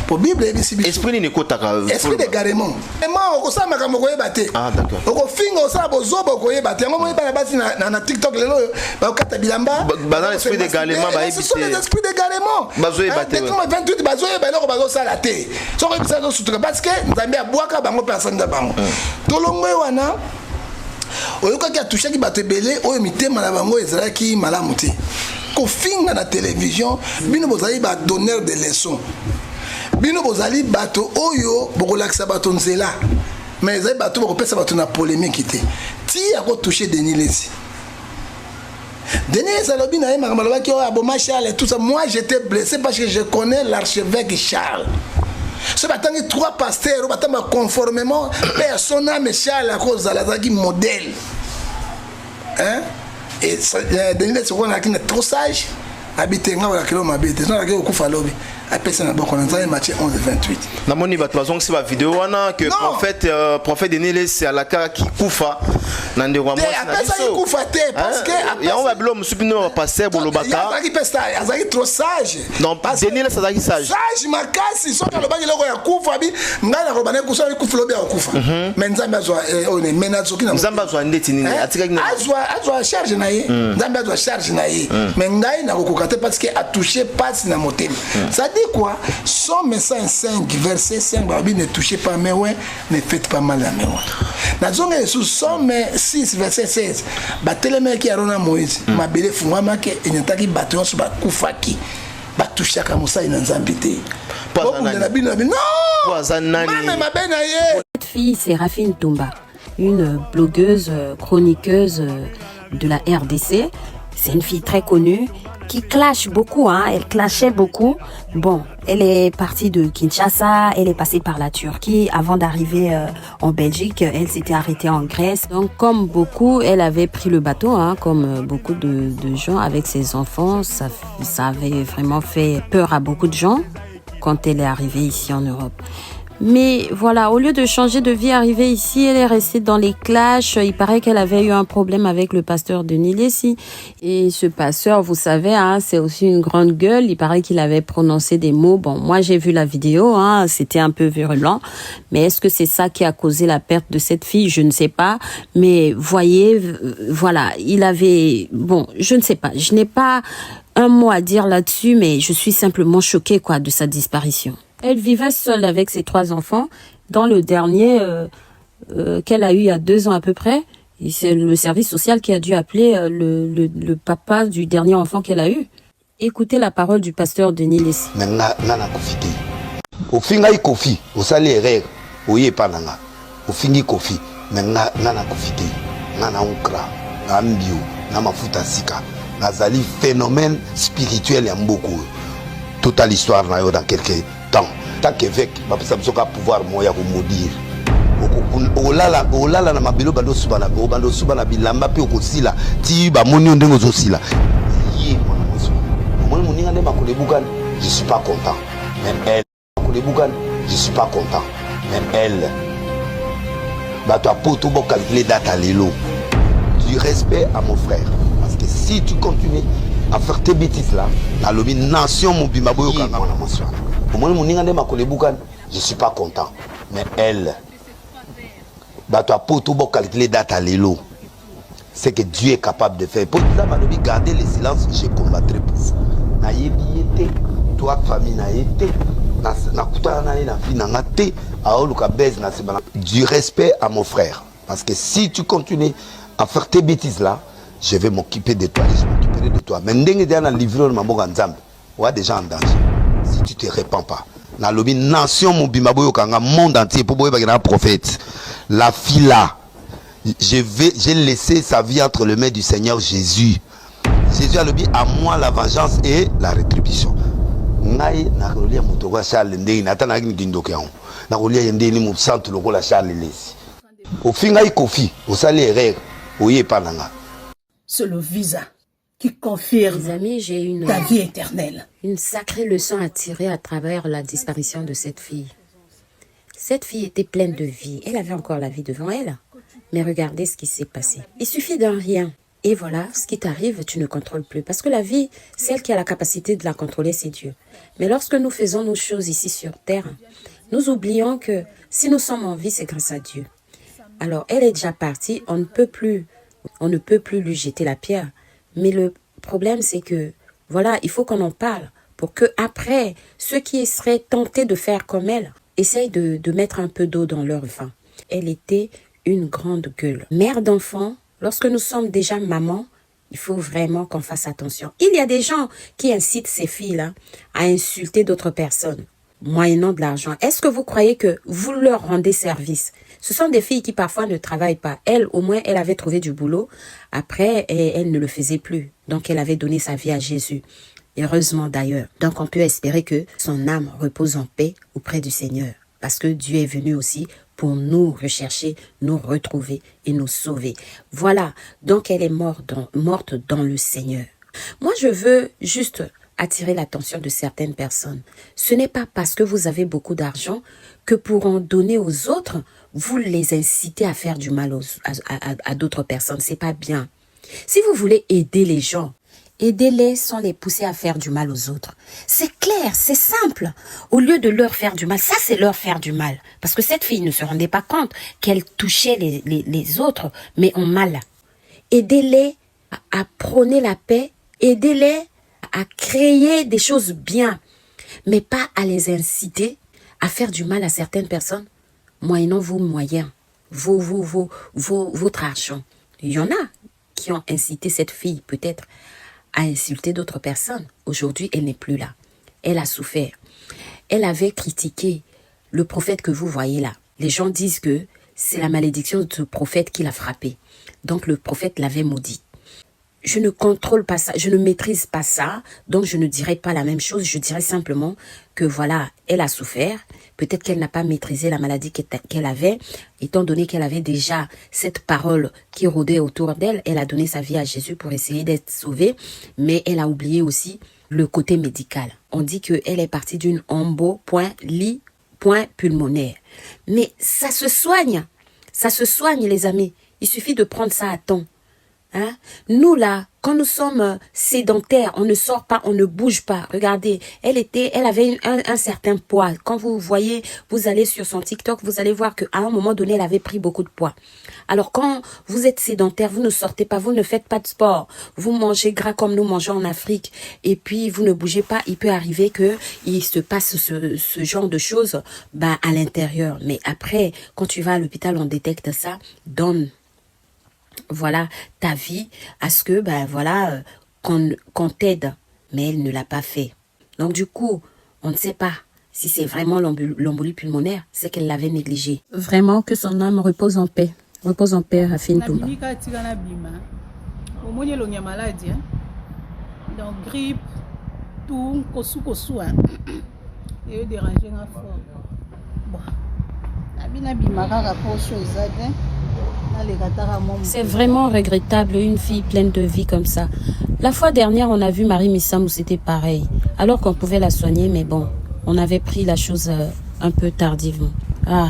po Bible eyebisi biso. Esprit nini ekotaka? Esprit d'égarement. Ema okosala makambo okoyeba te. Ah, d'accord. Okofinga, osala bozoba, okoyeba te. Yango moi bana basi na TikTok lelo oyo bakokata bilamba. Baza na esprit d'égarement, bayebi Ce sont te. les esprits d'égarement. Bazoyeba te, ouais. Deutéronome 28, bazoyeba eloko bazosala te. Soki oyebisa, azosutuka, parce que Nzambe abwaka bango mpe asanza bango. Tolongwe wana. Oyokaki atouchaki bato ebele oyo mitema na bango ezalaki malamu te. Kofinga na télévision, bino bozali badonneur de leçon, bino bozali bato oyo bokolakisa bato nzela, mais ezali bato bakopesa bato na polémique te. Ti akotouche Denis Lesi, Denis alobi na ye makambo alobaki oyo aboma Charles, tout ça. Moi, j'étais blessé parce que je connais l'archevêque Charles. So batangi trois pasteurs oyo batamba conformément, mpe ya son âme Charles akozala, azalaki modèle, hein? Et Denis Lesi okoki azalaki na trop sage, abi te nga olakeli mabe te, so alaki kokufa lobi, apesa na boko na Nzambe. Matthieu 11 28. Namoni bato bazongisi bavideo wana que Non. prophète Denis Lesi alakaki kufa na ndeko ya Te, mwasi na apesaki biso. kufa te, parce que Hein? Yango babilo mosusu bino bapasteur bolobaka. Azalaki mpe sage, azalaki trop sage. Non, Denis Lesi azalaki sage. Sage makasi. Soki alobaki eloko ya kufa, bi ngai nakoloba ne kufa, kufa lobi akokufa, mais Nzambe azwa oyo ne mais nazoki na Nzambe azwa ndeti nini? Hein? Atikaki na Azwa charge na ye, Nzambe azwa charge na ye, mais ngai nakokoka te parce que atouche pasi na motema. Ça dit quoi? Psaume 105 verset 5, balobi: ne touchez pas mes oints, ne faites pas mal à mes oints. Nazonga lisusu Psaume 6 verset 16: batelemaki Aron na Moïse, mabele efungwamaki, enyataki bato nyonso, bakufaki. Batushaka mosali na Nzambe te. Po aza Bobunda nani? na bino na bino. Po aza nani? Mame mabe na ye. Cette fille, c'est Raphine Tumba, une blogueuse, chroniqueuse. de la RDC. C'est une fille très connue qui clashe beaucoup, hein. Elle clashait beaucoup. Bon, elle est partie de Kinshasa, elle est passée par la Turquie avant d'arriver euh, en Belgique. Elle s'était arrêtée en Grèce. Donc, comme beaucoup, elle avait pris le bateau, hein, comme euh, beaucoup de, de gens avec ses enfants. Ça, ça avait vraiment fait peur à beaucoup de gens quand elle est arrivée ici en Europe. Mais voilà, au lieu de changer de vie, arrivée ici, elle est restée dans les clashs. Il paraît qu'elle avait eu un problème avec le pasteur Denis Lessi. Et ce pasteur, vous savez, hein, c'est aussi une grande gueule. Il paraît qu'il avait prononcé des mots. Bon, moi, j'ai vu la vidéo, hein, c'était un peu virulent. Mais est-ce que c'est ça qui a causé la perte de cette fille Je ne sais pas. Mais voyez, voilà, il avait... Bon, je ne sais pas. Je n'ai pas un mot à dire là-dessus, mais je suis simplement choquée, quoi, de sa disparition. Elle vivait seule avec ses trois enfants. Dans le dernier euh, euh, qu'elle a eu il y a deux ans à peu près, c'est le service social qui a dû appeler euh, le, le, le papa du dernier enfant qu'elle a eu. Écoutez la parole du pasteur Denis Lessi. Mais nga nga nakufi te. Ofingaki Koffi, osali erreur, oye epa na nga. Ofingi Koffi, mais nga nga nakufi te. Nga na okra, na mbio, na mafuta sika. Nazali phénomène spirituel ya mboka oyo. Totala histoire na yo dans quelques temps. Tant qu'évêque, bapesa biso ka pouvoir moko ya ko maudire. Okolala olala na mabele obanda osuba na obanda osuba na bilamba mpe okosila ti bamoni yo ndenge ozosila. Ye mwana mwasi wana omoni moninga nde makolo ebukani, je suis pas content mais elle makolo ebukani, je suis pas content mais elle bato ya poto bo calculer date ya lelo. Du respect à mon frère parce que si tu continues à faire tes bêtises là nalobi nation mobimba boyokanga mwana mwasi wana omoni moninga nde makolo ebukani, je suis pas content mais elle bato ya poto bo calculer date ya lelo. Ce que Dieu est capable de faire po nzambe alobi gardez le silence je combattrai pour vous. Nayebi ye te toi famille na ye te nakutana na ye na vie na nga te aoluka buzz na nsima. Du respect à mon frère parce que si tu continues à faire tes bêtises là je vais m'occuper de toi et je m'occuperai de toi mais ndenge deja na livre oyo na maboko ya nzambe oa déjà en danger si tu te repens pas. Nalobi nation mobimba boyoka nga monde entier po boyebaki na prophète la fille là je vais j'ai laissé sa vie entre les mains du Seigneur Jésus. Jésus alobi à moi la vengeance et la rétribution. Ngai nakolia moto lokola Charles ndenge ata nayaki kindoki yango nakolia ye ndenge mosantu lokola Charles Lesi. Ofingaki Koffi osali erreur oye epa na nga. C'est le visa qui confirme Les amis, j'ai une, ta vie éternelle. une sacrée leçon à tirer à travers la disparition de cette fille. Cette fille était pleine de vie. Elle avait encore la vie devant elle. Mais regardez ce qui s'est passé. Il suffit d'un rien. Et voilà, ce qui t'arrive, tu ne contrôles plus. Parce que la vie, celle qui a la capacité de la contrôler, c'est Dieu. Mais lorsque nous faisons nos choses ici sur Terre, nous oublions que si nous sommes en vie, c'est grâce à Dieu. Alors, elle est déjà partie, on ne peut plus, on ne peut plus lui jeter la pierre. Mais le problème, c'est que, voilà, il faut qu'on en parle pour que après, ceux qui seraient tentés de faire comme elle, essayent de, de mettre un peu d'eau dans leur vin. Elle était une grande gueule. Mère d'enfant, lorsque nous sommes déjà maman, il faut vraiment qu'on fasse attention. Il y a des gens qui incitent ces filles-là à insulter d'autres personnes, moyennant de l'argent. Est-ce que vous croyez que vous leur rendez service? Ce sont des filles qui parfois ne travaillent pas. Elle, au moins, elle avait trouvé du boulot. Après, elle ne le faisait plus. Donc, elle avait donné sa vie à Jésus. Heureusement d'ailleurs. Donc, on peut espérer que son âme repose en paix auprès du Seigneur. Parce que Dieu est venu aussi pour nous rechercher, nous retrouver et nous sauver. Voilà. Donc, elle est morte dans, morte dans le Seigneur. Moi, je veux juste attirer l'attention de certaines personnes. Ce n'est pas parce que vous avez beaucoup d'argent que pour en donner aux autres, vous les incitez à faire du mal aux, à, à, à d'autres personnes. C'est pas bien. Si vous voulez aider les gens, aidez-les sans les pousser à faire du mal aux autres. C'est clair, c'est simple. Au lieu de leur faire du mal, ça c'est leur faire du mal. Parce que cette fille ne se rendait pas compte qu'elle touchait les, les, les autres, mais en mal. Aidez-les à, à prôner la paix, aidez-les à créer des choses bien, mais pas à les inciter à faire du mal à certaines personnes, moyennant vos moyens, vos, vos, vos, vos, votre argent. Il y en a qui ont incité cette fille peut-être à insulter d'autres personnes. Aujourd'hui, elle n'est plus là. Elle a souffert. Elle avait critiqué le prophète que vous voyez là. Les gens disent que c'est la malédiction de ce prophète qui l'a frappée. Donc le prophète l'avait maudit. Je ne contrôle pas ça, je ne maîtrise pas ça, donc je ne dirais pas la même chose. Je dirais simplement que voilà, elle a souffert. Peut-être qu'elle n'a pas maîtrisé la maladie qu'elle avait, étant donné qu'elle avait déjà cette parole qui rôdait autour d'elle. Elle a donné sa vie à Jésus pour essayer d'être sauvée, mais elle a oublié aussi le côté médical. On dit qu'elle est partie d'une embo.lit point pulmonaire. Mais ça se soigne. Ça se soigne, les amis. Il suffit de prendre ça à temps. Hein? Nous là, quand nous sommes euh, sédentaires, on ne sort pas, on ne bouge pas. Regardez, elle était, elle avait un, certain poids. Quand vous voyez, vous allez sur son TikTok, vous allez voir qu'à un moment donné, elle avait pris beaucoup de poids. Alors quand vous êtes sédentaire, vous ne sortez pas, vous ne faites pas de sport, vous mangez gras comme nous mangeons en Afrique, et puis vous ne bougez pas, il peut arriver que il se passe ce, ce genre de choses bah, à l'intérieur. Mais après, quand tu vas à l'hôpital, on détecte ça, donne voilà ta vie à ce que ben voilà euh, qu'on qu'on t'aide mais elle ne l'a pas fait donc du coup on ne sait pas si c'est vraiment l'embolie pulmonaire c'est qu'elle l'avait négligé vraiment que son âme repose en paix repose en paix Rafine Tumba omoni elongi ya maladi hein? donc grippe tout kosu kosu hein? eyo dérange nga fort bon nabi nabima kaka poso eza te naleka taka mwa C'est vraiment regrettable, une fille pleine de vie comme ça. La fois dernière, on a vu Marie Missamou, c'était pareil. Alors qu'on pouvait la soigner, mais bon, on avait pris la chose euh, un peu tardivement. Ah.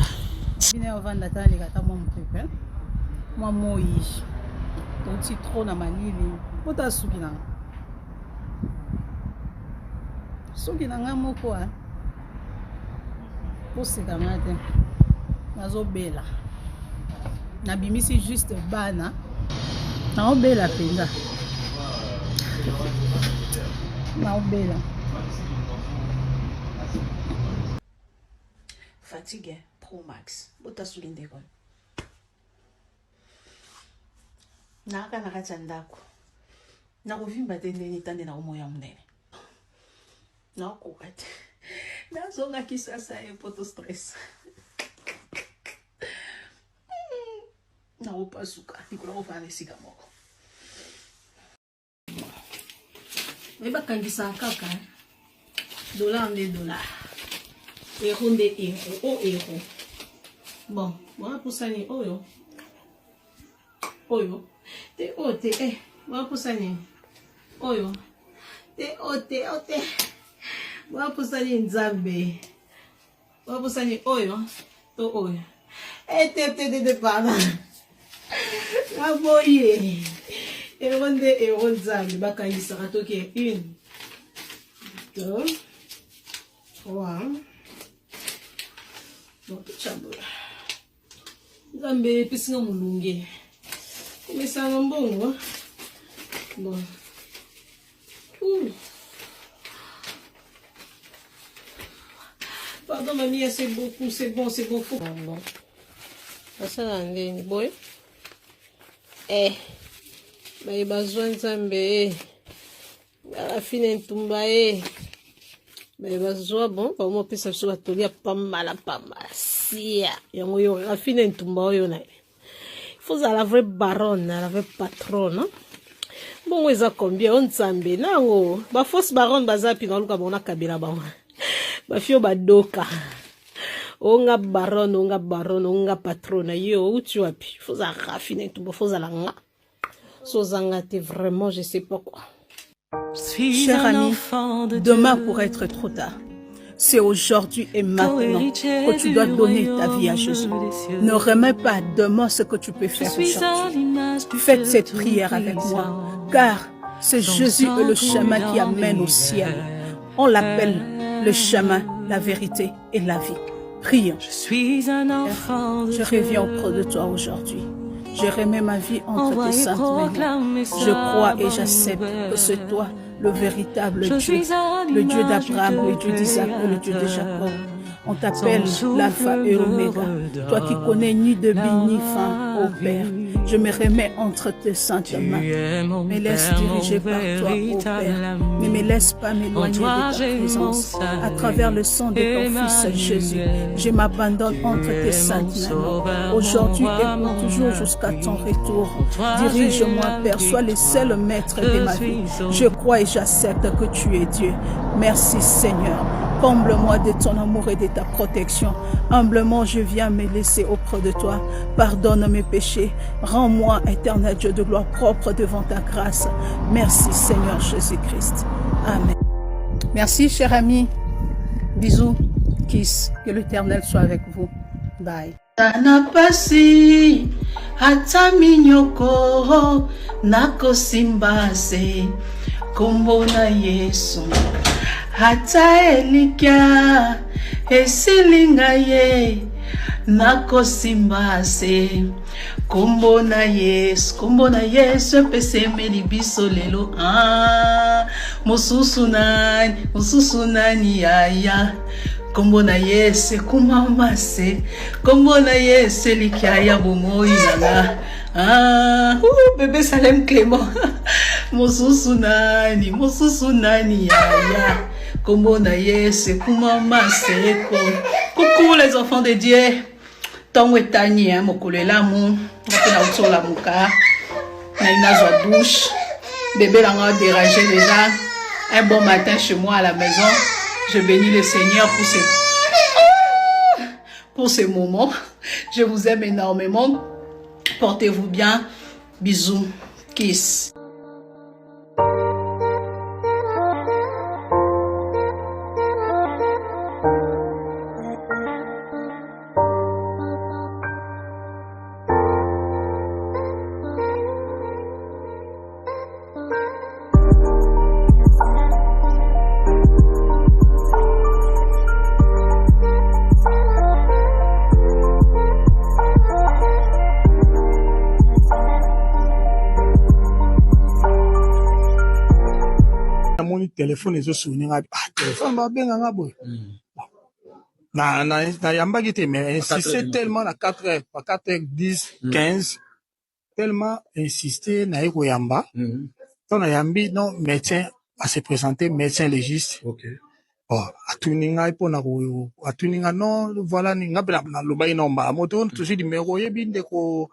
bino ovanda ta naleka ata mwa mopepe mwa moi touti trop na malili pota suki na nga suki na nga moko a koseka nga te nazobela nabimisi juste bana naobela mpenza naobela fatigue pro max botasuli ndeko naaka na kati ya ndako nakovimba te ndenge etande na omoya monene nakokoka te nazonga kisasa ye poto stress nakopasuka likolo kofanda esika moko me bakangisaka kaka eh. dollar nde dollar euro nde euro o oh, euro bon wana pusani oyo oyo te oyo te e eh, wana pusani oyo te oyo te oyo te wana pusani nzambe Obosani oyo to oyo. Eh te te te te pardon. Naboye. Euro nde euro nzambe bakangisaka toke une deux trois bon tochambola nzambe epesi nga molunge komesana mbongo bon Ouh. Pardon mamie, c'est beaucoup, c'est bon, c'est bon. Faut... Bon. Asala ndeni boye. Eh. Baye bazwa nzambe eh. Rafine Ntumba ye baye bazwa bon bango bapesa biso batoli ya pambala pambala sia yango yo Rafine Ntumba oyo na ye faut ozala vraie baronne la vraie patronne bongo eza combien o nzambe na yango bafausse baronne baza pi naluka bango nakabela bango bafio badoka onga baronne onga baronne onga patronne yo outi wapi faut ozala Rafine Ntumba faut ozala nga sozanga te vraiment je sais pas quoi Cher ami, demain pourrait être trop tard. C'est aujourd'hui et maintenant que tu dois donner ta vie à Jésus. Ne remets pas demain ce que tu peux faire aujourd'hui. Faites cette prière avec moi, car c'est Jésus est le chemin qui amène au ciel. On l'appelle le chemin, la vérité et la vie. Prions. Je suis un enfant de Je reviens auprès de toi aujourd'hui. Je remets ma vie entre tes saintes mains. Je crois et j'accepte que c'est toi le véritable Dieu, le Dieu d'Abraham, le Dieu d'Isaac et le Dieu de Jacob. On t'appelle l'Alpha et Oméga. Toi qui connais ni début ni fin, ô Père. Je me remets entre tes saintes mains. Me laisse diriger par toi, ô Père. Ne me laisse pas m'éloigner de ta présence. À travers le sang de ton Fils Jésus, je m'abandonne entre tes saintes mains. Aujourd'hui et pour toujours jusqu'à ton retour. Dirige-moi, Père. Sois le seul maître de ma vie. Je crois et j'accepte que tu es Dieu. Merci, Seigneur. Comble-moi de ton amour et de ta protection. Humblement, je viens me laisser auprès de toi. Pardonne mes péchés. Rends-moi, éternel Dieu de gloire propre devant ta grâce. Merci, Seigneur Jésus-Christ. Amen. Merci, cher ami. Bisous. Kiss. Que l'Éternel soit avec vous. Bye. Na pasi ata minyoko nakosimba se kombo na Yesu ata elikya esili ngai ye nakosimba se kombo na Yesu kombo na Yesu epesemeli biso lelo ah, mosusu nani mosusu nani yaya Kombo na Yesu ekumama se kombo na Yesu elikya ya bomoi na nga ah, uh, bebe Salem Clément mosusu nani mosusu nani yaya kombo na Yesu ekumama seko coucou les enfants de Dieu ntongo etani hein, mokolo elamu nga mpe nauti olamuka nai nazwa douche bebe na nga dérange déjà un bon matin chez moi à la maison je bénis le seigneur pour ce pour ce moment je vous aime énormément portez-vous bien bisous kiss namoni telefone ezosone nga ah, telefone babenga nga boye hmm. na na nayambaki te mais insiste tellement na 4 heures pa 4 heures 10 15 tellement insiste naye koyamba mm. ntango nayambi non médecin ase présente médecin légiste okay. bon atuni ngai mpona atuni ngai non voilà nini ngai mpe nalobaki non mbala moto mm. tozwi limero oyebi ndeko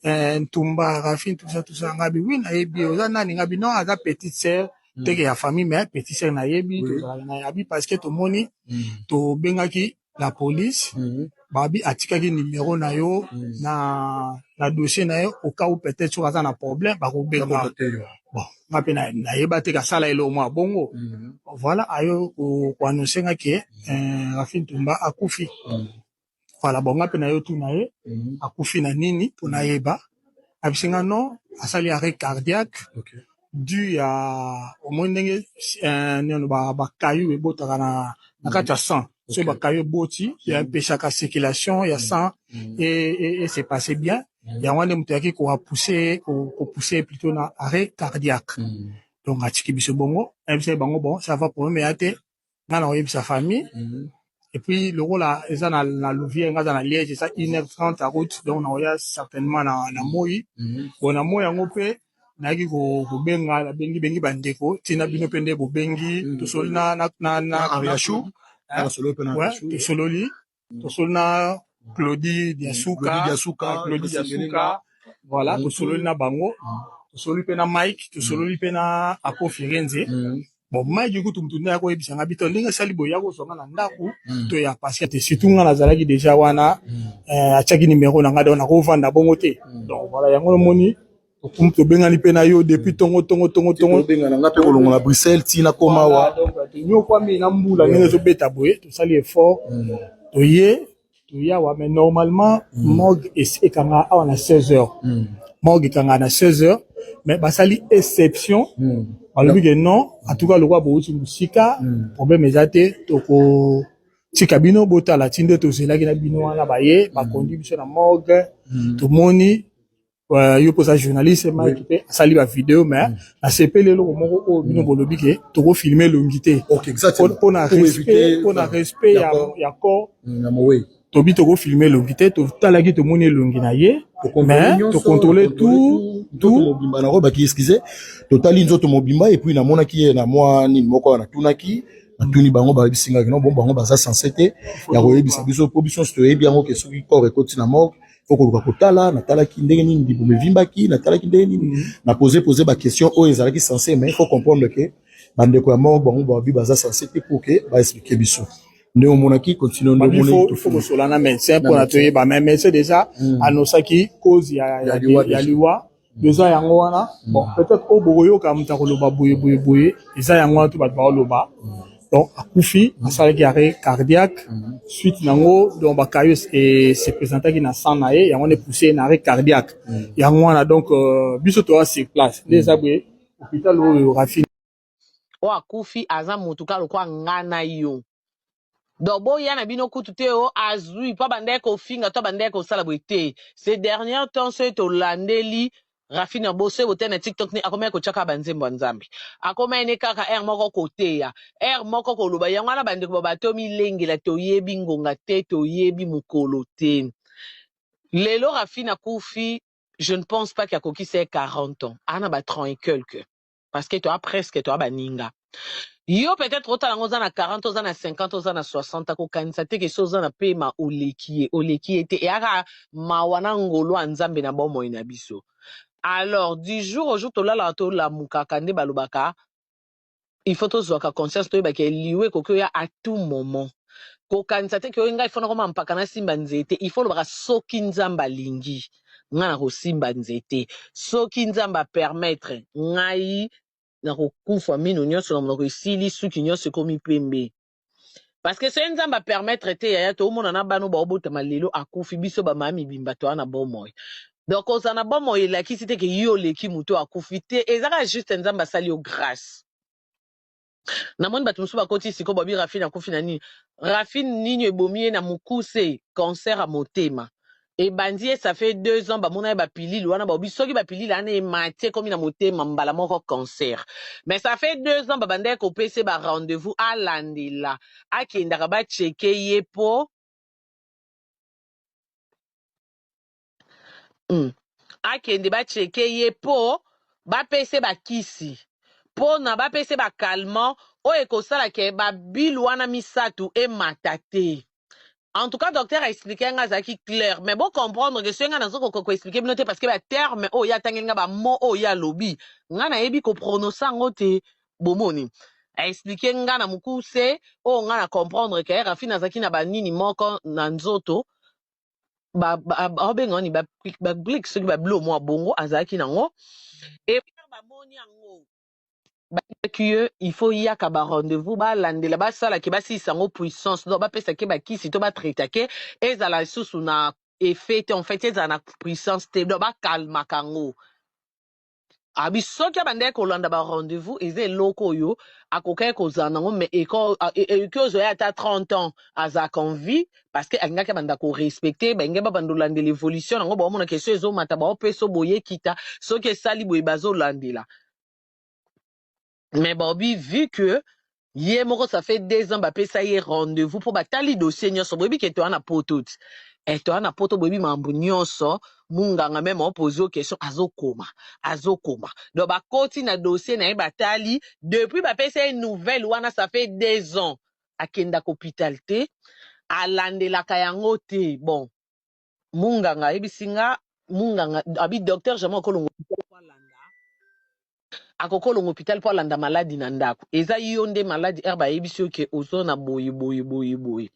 eh, ntumba rafine tout ça tout ça ngai bi wi nayebi oza nani ngai bi non aza petite sœur mm. teke ya famille mais petite sœur nayebi tozalaka na yabi parce que tomoni tobengaki la police mm. babi atikaki numero na yo mm. na, na dossier na yo au cas où peut-être soki aza na problème bakobenga bon nga mpe nayeba te kasala eloko mwa bongo mm. voilà ayo koannonce nga ke mm. eh, Rafi Ntumba akufi mm. voilà bon nga mpe nayo tuna ye mm. akufi na nini mpo nayeba abisi nga non asali arrêt cardiaque okay. du ya omoni ndenge eh, nino bakayu ba ebotaka na, na kati ya sang okay. soki bakayu eboti mm. empeshaka circulation ya mm. sang mm. et, et, et se passe bien mm. yango wana nde moto ayaki koapousse kopousse plutôt na arrêt cardiaque mm. donc atiki biso bongo ayebisaki bango bon ça va problème eya te nga na koyebisa famille mm -hmm. et puis lokola eza na, na louvière nga aza na liège eza 1 heure 30 ya route donc nakoya certainement na, na moi mm -hmm. bon na moi yango mpe nayaki kobenga nabengi bengi bandeko ntina bino mpe nde bobengi mm -hmm. tosoli na, na, na, na, na, na, tosololi tosoli na Claudie Diasuka, Claudie Diasuka, voilà, tosololi na bango, tosololi mpe na Mike, tosololi mpe na Apo Firenze. Bon, Mike kutu mutu nde akoyebisa nga bito ndenge asali boye akozwa nga na ndako to ya parce que surtout nga nazalaki déjà wana euh, atiaki numéro na nga donc nakovanda bongo te. Donc voilà, yango omoni tobengani mpe na yo depuis tongo tongo tongo tongo obengana nga mpe kolongola Bruxelles ti nakoma awa tonyokwami na mbula ndenge ezobeta boye tosali effort mm. toye toye awa mais normalement mm. morgue ekanga awa na 16 heures mm. morgue ekanga na 16 heures mais basali exception balobi ke non en tout cas lokola bowuti mosika problème eza te toko tika bino botala ti nde tozelaki na bino wana baye bakondi biso na morgue tomoni. Yo mpo oza journaliste, Mike mpe asali bavideo, mais nasepeli eloko moko oyo bino bolobi ke tokofilme elongi te mpona respect, mpona respect ya corps. Tobi tokofilme elongi te. Totalaki, tomoni elongi na ye, mais tocontrôle tout. Tout mobimba nakobaki, excuse, totali nzoto mobimba. Et puis namonaki ye na mwa nini moko wana, natunaki, natuni bango, bayebisi ngaki non, bon, bango baza censé te ya koyebisa biso, mpo biso nyonso toyebi yango ke soki corps ekoti na morgue, faut koluka kotala. Natalaki ndenge nini libumu evimbaki, natalaki ndenge nini na pose pose baquestion oyo ezalaki censé, mais il faut comprendre ke bandeko ya morgue, bango babi baza censé te pour ke baexplike biso. Nde omonaki continue. Nde il faut kosola na médecin mpona toyeba, mais médecin déjà annosaki cause ya liwa eza yango wana. Bon, peut-être oyo bokoyoka moto akoloba boye boye boye, eza yango wana to bato baoloba. Donc akufi, asalaki arrêt cardiaque, suite nango donc bakayo se présentaki na sang na ye, yango wana epousse na arrêt cardiaque yango wana. Donc biso toza sur place nde eza boye, hôpital oyo Rafine. Oyo akufi aza motu kaka lokola nga na yo. Donc boya na bino kutu te o azwi mpo abandaki kofinga to abandaki kosala boye te. Ces derniers temps, soki tolandeli Rafine, boso bote na TikTok, ne akomaki kotiaka banzembo ya Nzambe, akomaki ne kaka aire moko koteya, aire moko koloba. Yango wana bandeko ba bato milengela, toyebi ngonga te, toyebi mokolo te. Lelo Rafine akufi, je ne pense pas qu'akokisa ye 40 ans, ana ba 30 et quelque, parce que toa presque toa baninga. Yo peut-être otala yango, oza na 40, oza na 50, oza na 60, akokanisa te ke so oza na pema oleki ye, oleki ye te. Eyaka mawa na ngolo ya Nzambe na bomoi na biso. Alors du jour au jour tolalaka, tolamukaka, nde balobaka il faut tozwaka conscience, toyebaka liwa ekoki oya à tout moment. Kokanisa te ke oyo ngai fona koma mpaka nasimba nzete. Il faut olobaka soki Nzambe alingi, ngai na kosimba nzete, soki Nzambe apermettre ngai nakokufa, mino nyonso na monoko esili, suki nyonso ekomi pembe, parce que soki Nzambe apermettre te, yaya, toomona na bana baobotama lelo akufi, biso bamama mibimba toa na bomoi. Donc kozala na bomoi elakisi te ke yo oleki moto akufi te, eza kaka juste Nzambe asali yo grâce. Namoni bato mosusu bakoti sikoyo, babi Rafine akufi na nini, Rafine nini ebomi ye. Na mokuse, cancer ya motema ebandi ye, ça fait 2 ans. Bamona ye bapilili wana, baobi soki bapilili wana emati, ekomi na motema, mbala moko cancer. Mais ça fait 2 ans babandaki kopesa ye barendez-vous, alandela, akendaka bacheke ye mpo akende bacheke ye mpo bapesa bakisi, mpona bapesa bacalmant oyo ekosala ke babilu wana misato emata te. En tout cas, docteur aexplike nga, azalaki clair, mais bocomprendre ke soki nga nazokoka koexplike bino te, parce que baterme oyo ye atangeli nga, bamo oyo ye alobi, nga nayebi koprononce yango te. Bomoni, aexplike nga na mokuse oyo nga na comprendre ke Rafine azalaki na banini moko na nzoto, babenga wani bablik, soki babilo mwa bongo azalaki nango. E bamoni yango, bayebaki ye il faut yaka barendez-vous, balandela, basalaki, basilisa yango puissance. Donc bapesaki bakisi to batraitake, ezala lisusu na effet te, en fait ezala na puissance te, donc bakalmaka yango. Abi soki abandaki kolanda barendez-vous, eza eloko oyo akokaki kozala nango, mais ekoki ozwa ye ata 30 ans azalaka en vie, parce que alingaki abanda korespecte balingi babanda olandela évolution nango, baomona question ezomata, baopesa boye ekita, soki esali boye bazolandela. Mais baobi vu que ye moko ça fait 2 ans bapesa ye rendez-vous mpo batali dossier nyonso, boyebi ke toya na poto ti e toya na poto, boyebi mambo nyonso, munganga meme aopose yo question, azokoma azokoma. Donc bakoti na dossier na ye, batali depuis bapesa ye nouvelle wana, ça fait 2 ans akendaka hôpital te, alandelaka yango te. Bon, munganga ayebisi nga, munganga abi docteur jamais akolongo akokolonga hôpital mpo alanda maladi na ndako. Eza yo nde maladi ere bayebisi yo ke ozo na boye boye boye boye,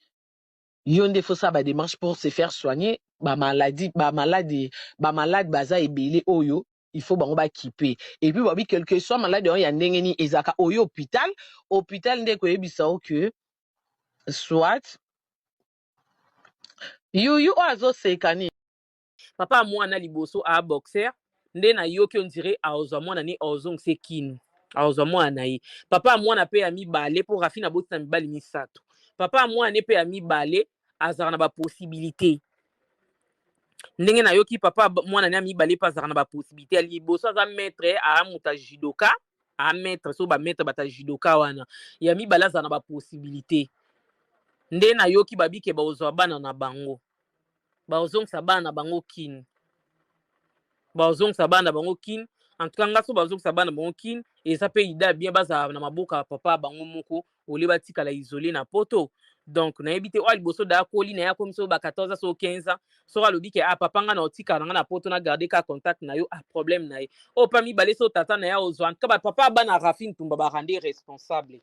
yo nde faut sala badémarche pour se faire soigner. Bamaladi bamaladi bamaladi baza ebele oyo il faut bango bakipe. Et puis babi quelque soit maladi oyo ya ndenge nini, ezalaka oyo hôpital, hôpital nde koyebisa yo ke soit yuyu oyo azoseka nini. Papa mwana liboso a boxer nde nayoki, on dirait aozwa mwana ne, aozongisa kino, aozwa mwana na ye. Papa ya mwana mpe ya mibale, mpo Rafine aboti na mibali misato, papa ya mwana ne mpe ya mibale azalaka na bapossibilité. Ndenge nayoki papa mwana ne ya mibale mpe azalaka na bapossibilité ya liboso aza maître aa moto ya judoka a maître so ba maître bata judoka wana ya mibale azala na bapossibilité nde nayoki babike bakozwa bana na bango bazongisa bana na bango kin bazongisa bana na bango kin en tout cas nga so bazongisa bana na bango kin eza mpe ida bien bazala na maboko ya papa bango moko olie batikala isole na poto donc nayebi te oyo liboso da akoli na ye akomi so ba 14 ans so 15 ans soki alobi ke ah papa nga na otikala na nga na poto na garde ka contact na yo ah problème na ye oyo pa mibale so tata na ye ozwa en tout cas ba papa bana Rafi Ntumba ba rende responsable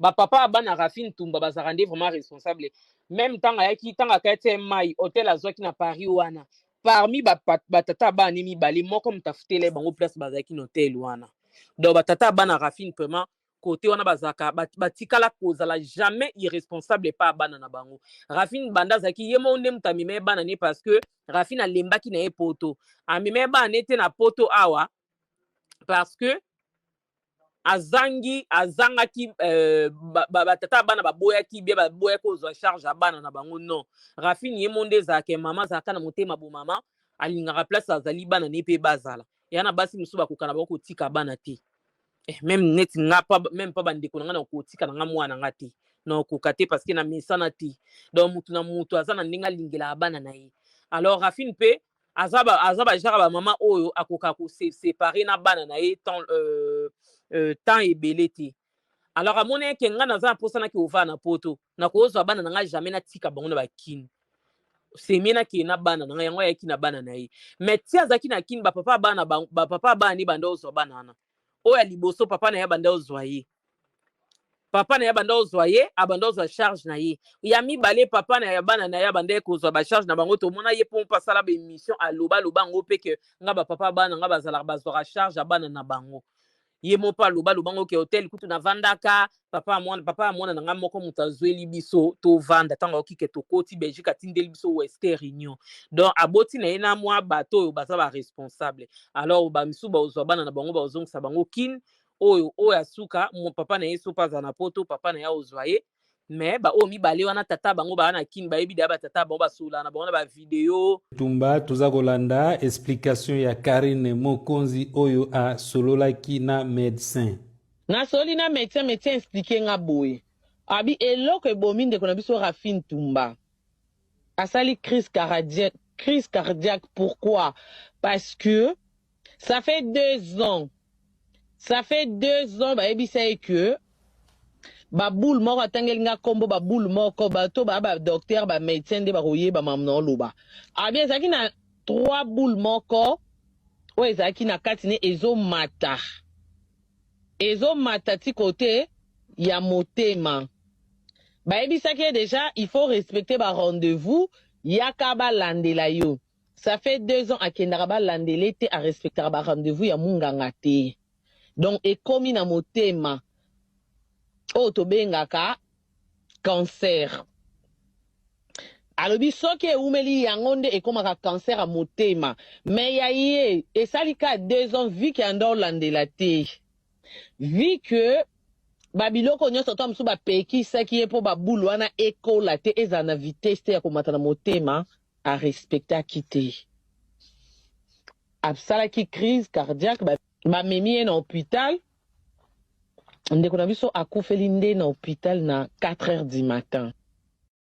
ba papa bana Rafi Ntumba bazalaka nde vraiment responsable même ntango ayaki ntango akati ye mai hotel azwaki na Paris wana parmi batata ba bana ne mibale moko moto afutela ye bango place bazalaki na hotel wana donc batata bana Rafi vraiment kote wana bazalaka batikala kozala jamais irresponsable epa ya bana na bango rafine banda azalaki ye moko nde moto amema ye bana ne parce que rafine alembaki na ye poto amema ye bana ne te na poto awa parce que azangi azangaki euh, batata ba, ba bana baboyaki bie baboyaki kozwa charge ya bana na bango non rafine ye mo nde ezalaka mama azalaka na motema bomama alingaka place azali bana ne mpe bazala ya na basi mosusu bakoka na bango kotika bana te eh, meme neti nga pa meme pa bandeko na nga nakotika na nga mwana na nga te nakoka te parce que na mesana te donc mutu na mutu aza na ndenge alingelaka bana na ye alors rafine mpe aza ba aza ba genre ba mama oyo akoka ko se séparer na bana na ye temps euh, euh, temps ebele te alors amoni eke nga naza na mposa nake ovaa na poto nakozwa bana na nga jamais natika bango na bakini semie nakende na bana na ngai yango ayaki na bana na ye mais ti azalaki na kini bapapa bana bapapa bana ne banda ozwa bana wana oyo ya liboso papa na ye abanda ozwa ye papa na ye abanda ozwa ye abanda ozwa charge na ye ya mibale papa na ya bana na ye abanda ye kozwa bacharge na bango tomona ye mpo mpo asala baémission aloba aloba yango mpe ke nga bapapa bana nga bazalaka bazwaka charge ya bana na bango ye moko aloba aloba ngo ke hotel kutu navandaka papa ya mwana papa ya mwana na ngai moko moto azweli biso tovanda ntango ayoki ke tokoti belgique atindeli biso wester union donc aboti na ye na mwa bato oyo baza baresponsable alors bamisusu bakozwa bana na bango bakozongisa bango kin oyo oyo asuka papa na ye sopa azala na poto papa na ye akozwa ye mais baoyo mibale wana tata bango baa na kin bayebi deya batata bango basololaka na bango na bavideo Tumba toza kolanda explication ya Carine Mokonzi oyo asololaki na medecin. Nasololi na medecin, medecin explique nga boye abi eloko ebomi ndeko na biso Raphine Tumba asali crise caradiaque, crise cardiaque pourquoi? Parce que ça fait deux ans ça fait deux ans bayebisa ye que ba boule moko atangeli nga kombo ba boule moko bato ba ba docteur ba médecin nde bakoyeba mamu na oloba abi ezalaki na trois boule moko oyo ezalaki na kati ne ezomata ezomata ti kote ya motema bayebisaki ye deja il faut respecter ba rendez-vous yaka balandela yo ça fait deux ans akendaka balandele te arespectaka ba rendez-vous ya munganga te donc ekomi na motema oyo tobengaka cancer alobi soki ewumeli yango nde ekomaka cancer ya motema me ya ye esali ka deux ans vu ke anda olandela te vu que babiloko nyonso to mosusu bapekisaki ye mpo babulu wana ekola te ezala na vitesse te ya komata na motema arespectaki te asalaki crise cardiaque bamemi ye na hôpital ndeko na biso akufeli nde na hôpital na 4 heures du matin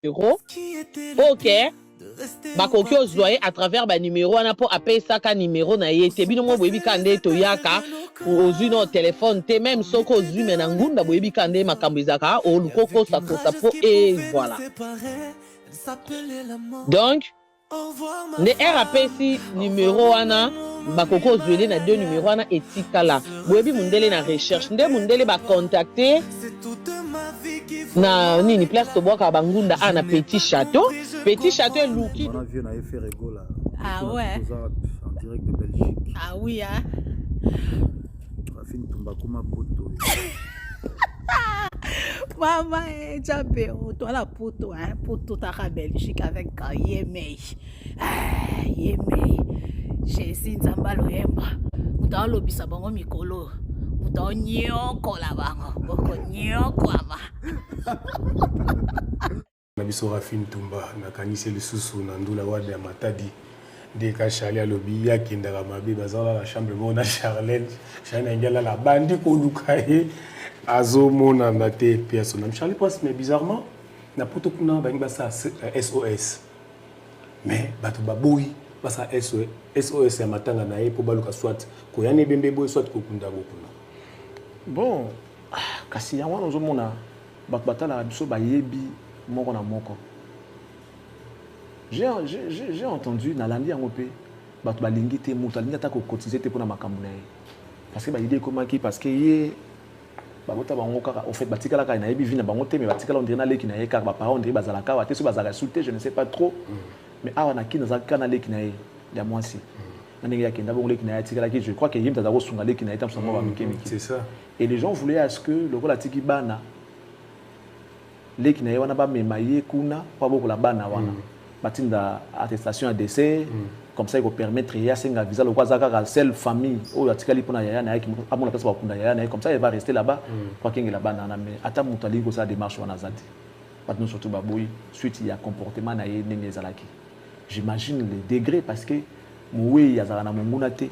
euro ok bakoki ozwa ye à travers banimero wana mpo apesaka nimero na ye te bino moko boyebi kaka nde toyaka ozwi no telefone te meme soki ozwi me na ngunda boyebi kaka nde makambo ezalaka oluka okosakosa mpo e voilà donc nde heure apesi numero wana bakoki ozwele na deux numero wana etikala boyebi mundele na recherche nde mundele bacontacte na nini place tobwakaka bangunda a na petit château petit château eluki Ah ouais. En direct de Belgique. Ah oui, hein. Rafine Tumba Kuma Poto. Mama, eh, Nzambe, oh, toi la poto, hein, poto taka Belgique avec euh, Yemei. Ah, Yemei. Jésus Nzambe aloyemba. Moto alobisa bango mikolo. Moto onyokola bango. Boko nyokwama. Na biso Rafi Ntumba, nakanisi lisusu na ndula wada ya Matadi. Ndeka Charlie alobi ye akendaka mabe baza lala chambre moko na Charlène. Charlène alingi alala abandi koluka ye azomonana te pe asonam Charlie Prince mais bizarrement na poto kuna balingi basala SOS mais bato baboyi basala SOS ya matanga na ye mpo baluka soit koya na ebembe boye soit kokunda yango kuna. Bon, kasi yango wana ozomona bato batalaka biso bayebi moko na moko. J'ai entendu, nalandi yango mpe bato balingi te, moto alingi ata kokotize te mpona makambo na ye parce que baide ekomaki parce que ye babota bango kaka au fait batikala kaka nayebi vie na bango te mais batikala on dirait na leki na ye kaka baparent on dirait bazalaka awa te soki bazalaka su te je ne sais pas trop mm. mais awa na kini azalaki kaka na leki na ye ya mwasi mm. na ndenge akenda bongo leki na ye atikalaki je crois que ye moto aza kosunga leki na ye ntango mwa bamike mike et les gens voulaient à ce que lokola atiki bana leki na ye wana bamema ye kuna mpo abokola bana wana mm. batinda attestation ya décès mm. comme ça ekopermettre ye asenga visa lokola aza kaka seule famille oyo atikali mpona yaya na ye amona place bakunda yaya na ye comme ça il va rester là-bas mpo mm. akengela bana wana mais ata moto alingi kosala démarche wana aza te bato nyonso to baboyi suite ya comportement na ye ndenge ezalaki j'imagine le degré parce que mowei azalaka na monguna te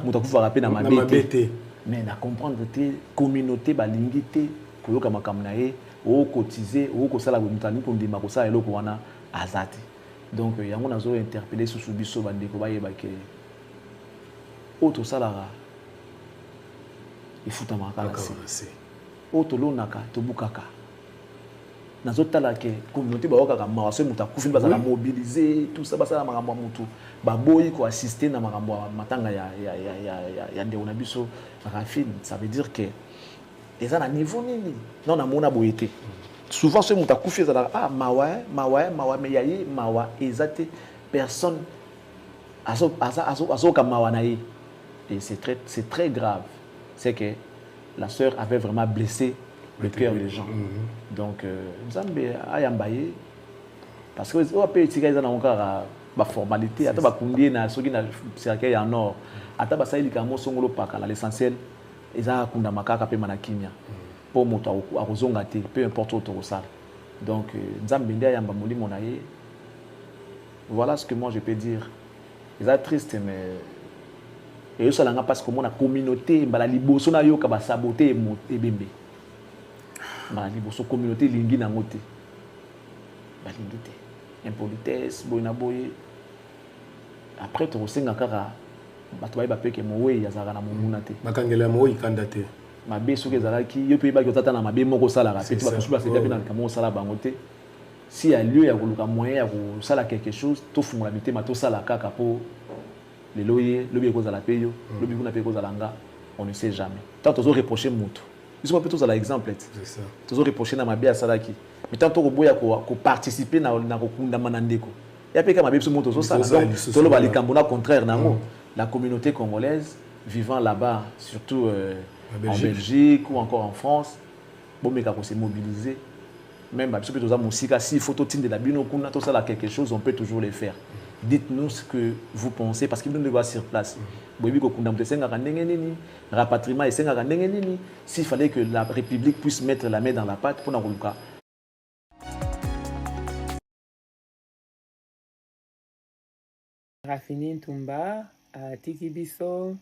moto akufaka mpe na mabe te mais na comprendre te communauté balingi te koyoka makambo na ye okotize okosala boye moto alingi kondima kosala eloko wana aza te donc yango nazo interpelle susu biso bandeko bayeba ke oyo tosalaka efutamaka kaka na se oyo tolonaka tobukaka nazotala ke communauté bayokaka mawa soki moto akufi bazala mobilise tout ça basala makambo ya motu baboyi koassiste na makambo ya matanga ya, ya, ya, ya, ya, ya ndeko na biso Rafine. Ça veut dire que eza na niveau nini non namona boye te souvent soki moto akufi ezalaka ah mawa eh, mawa eh, mawa mais ya ye mawa eza te personne azoyoka mawa na ye et c'est très, c'est très grave c'est que la sœur avait vraiment blessé le cœur des gens mm -hmm. donc euh, nzambe ayamba ye parce que oyo mpe etika eza nango kaka baformalité ata bakundi ye na soki na cercueil ya nord ata basali likambo songolo pakala l'essentiel eza akundama kaka pema na kimia mpo moto akozonga te peu importe oyo tokosala donc euh, nzambe nde ayamba molimo na ye voilà ce que moi je peux dire eza triste mais eyosala nga mpasi komona communauté mbala liboso nayoka basabote ebembe mbala liboso communauté elingi nango te balingi te impolitesse boye na boye après tokosenga kaka bato bayeba mpe ke mowei azalaka na monguna te bakangela ya mowei kanda te mabe soki ezalaki yo mpe oyebaki oza ata na mabe moko osalaka mpe ti bato mosusu basepela mpe na likambo moko osala bango te si ya lieu ya koluka moyen ya kosala quelque chose tofungola mitema tosala kaka mpo lelo ye lobi ekozala mpe yo mm. lobi kuna mpe ekozala nga on ne sait jamais ntango tozo reproche motu biso mpe tozala exemple ti tozo reproche na mabe asalaki mais ntango tokoboya koparticipe na kokundama na ndeko ya mpe kaka mabe biso moko tozosala donc toloba likambo na contraire na yango mm. la communauté congolaise vivant là-bas surtout euh, en Belgique ou encore en France bomeka ko se mobiliser même biso mpe toza mosika s'il faut totindela bino kuna tosala quelque chose on peut toujours le faire dites-nous ce que vous pensez parce que bino nde ba sur place boyebi kokunda moto esengaka ndenge nini rapatriement esengaka ndenge nini s'il fallait que la république puisse mettre la main dans la pâte mpona koluka Raphine Ntumba atiki biso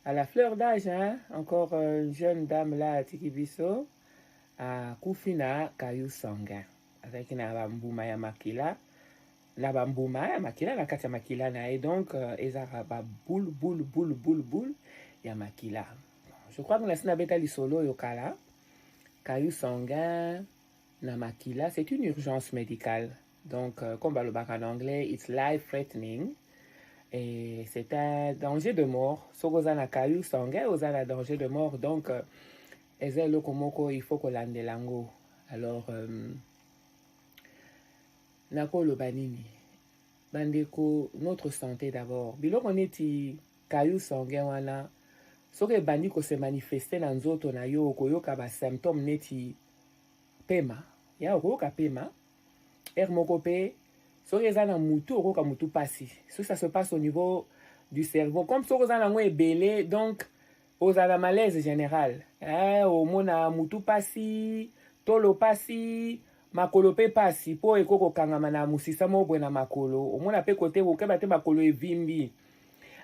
à la fleur d'âge hein? encore euh, une jeune dame là atiki biso akufi na caillou sanguin azalaki na bambuma ya makila na bambuma ya makila na kati ya makila na ye donc euh, ezalaka baboule boule boule boule boule ya makila je crois que nasi nabeta lisolo oyo kala caillou sanguin na makila c'est une urgence médicale Donc, euh, comme balobaka en anglais, it's life threatening. Et c'est un danger de mort. Soki oza na caillou sanguin, oza na danger de mort. Donc, euh, eza eloko moko il faut kolandela yango. Alors, euh, nakoloba nini? Bandeko, notre santé d'abord. Biloko neti caillou sanguin wana, soki ebandi ko se manifester na nzoto na yo, okoyoka ba symptômes neti pema. Ya okoyoka pema. Heure moko pe soki eza na mutu okoyoka mutu pasi soki ça se passe au niveau du cerveau comme soki oza nango ebele donc ozala na malaise général eh, omona mutu pasi tolo pasi Makolo pe pasi po ekoki kokangama na musisa moko boye na makolo, omona pe kote kokeba te makolo evimbi.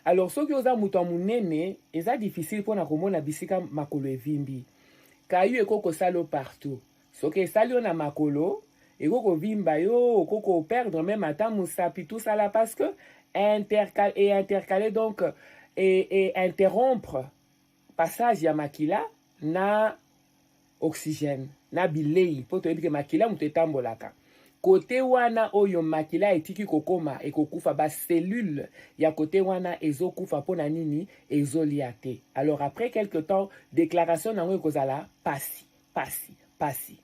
Alors soki oza moto ya munene eza difficile pona komona bisika makolo evimbi. Caillou ekoki kosala yo partout. Soki esali yo na makolo ekoki kovimba yo, okoki ko perdre meme ata musapi tout ça là parce que intercale et intercale donc et, et interrompre passage ya makila na oxygène na bilei mpo toyebi ke makila moto etambolaka kote wana oyo makila etiki kokoma ekokufa ba cellule ya kote wana ezokufa mpo na nini ezolia te alors après quelque temps déclaration na yango ekozala pasi pasi pasi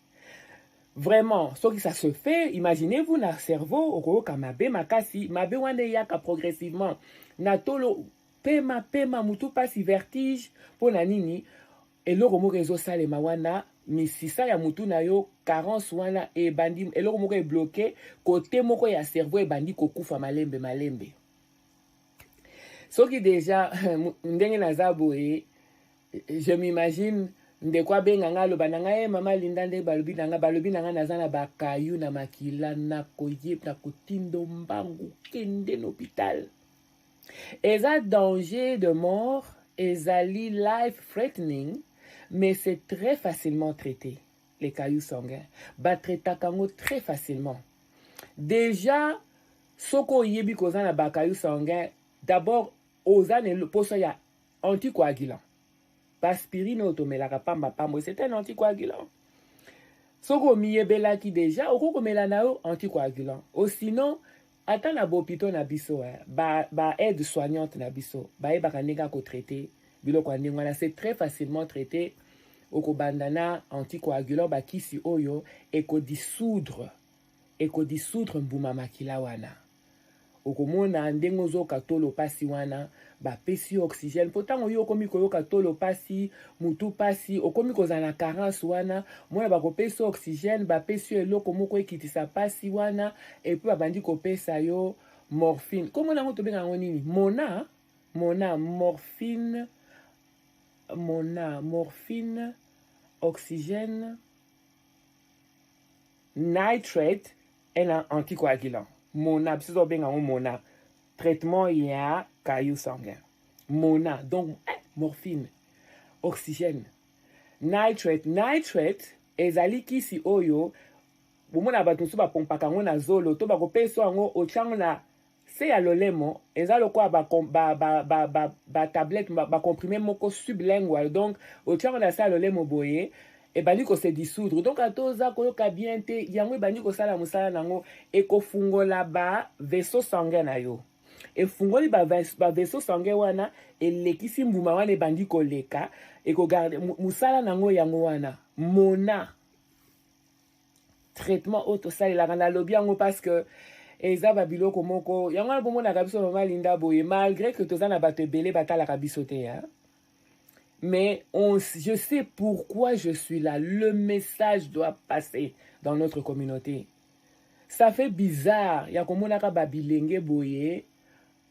vraiment soki ça se fait imaginez-vous na cerveau okoyoka mabe makasi mabe wana eyaka progressivement na tolo pema pema mutu pasi vertige mpo na nini Eloko moko ezo salema wana misisa ya mutu na yo carence wana ebandi eloko moko ebloke kote moko ya cerveau ebandi kokufa malembe malembe soki deja ndenge naza boye je m'imagine ndeko abenga ngai aloba na ngai eh, mama linda nde balobi na ngai balobi na ngai naza na bakayu na makila nakoye nakotindo mbangu kende na hôpital Eza danger de mort, ezali life threatening, mais c'est très facilement traité, les cailloux sanguins. Ba traitaka yango très facilement. Déjà, soki oyebi koza na ba cailloux sanguins, d'abord oza na posa ya anticoagulant. Aspirine oyo tomelaka pamba pamba, c'est un anticoagulant. Soki omiyebelaki déjà, okoki komela na yo anticoagulant. O sinon, Ata na b'hopitaux na biso eh, ba ba aides soignantes na biso bayebaka ndenge ya ko traiter biloko ya ndenge wana, c'est très facilement traite. Okobanda na anticoagulant, ba kisi oyo eko dissoudre, eko dissoudre mbuma makila wana. Okomona ndenge ozoka tolo pasi wana, bapesi yo oxygène mpo ntango yo okomi koyoka tolo pasi, mutu pasi, okomi kozala na carence wana, mona bakopesa yo oxygène, bapesi yo eloko moko ekitisa pasi wana, et puis babandi kopesa yo morphine. Kombo na yango tobenga yango nini? Mona, mona, morphine, mona, morphine, oxygène, nitrate et un anticoagulant. Mona, biso tobenga yango mona. Traitement ya caillou sanguin. Mona, donc eh, morphine, oxygène, nitrate, nitrate ezali kisi oyo bomona bato mosusu bapompaka yango na zolo to bakopesa yango otya yango na se ya lolemo eza lokola ba, ba, ba, ba, ba tablette ba comprime moko sublingual donc otya yango na se ya lolemo boye ebandi ko se dissoudre donc ata oza koyoka bien te yango ebandi kosala mosala na yango ekofungola ba vaisseau sanguin na yo efungoli ba, ba vaisseau sanguin wana elekisi mbuma wana ebandi koleka ekogarde mosala na yango yango wana mona traitement oyo tosalelaka nalobi yango parce que eza babiloko moko yango wana bomonaka biso mama linda boye malgré que toza na bato ebele batalaka biso te hein? Mais on, je sais pourquoi je suis là. Le message doit passer dans notre communauté. Ça fait bizarre. Ya komonaka ba bilenge boye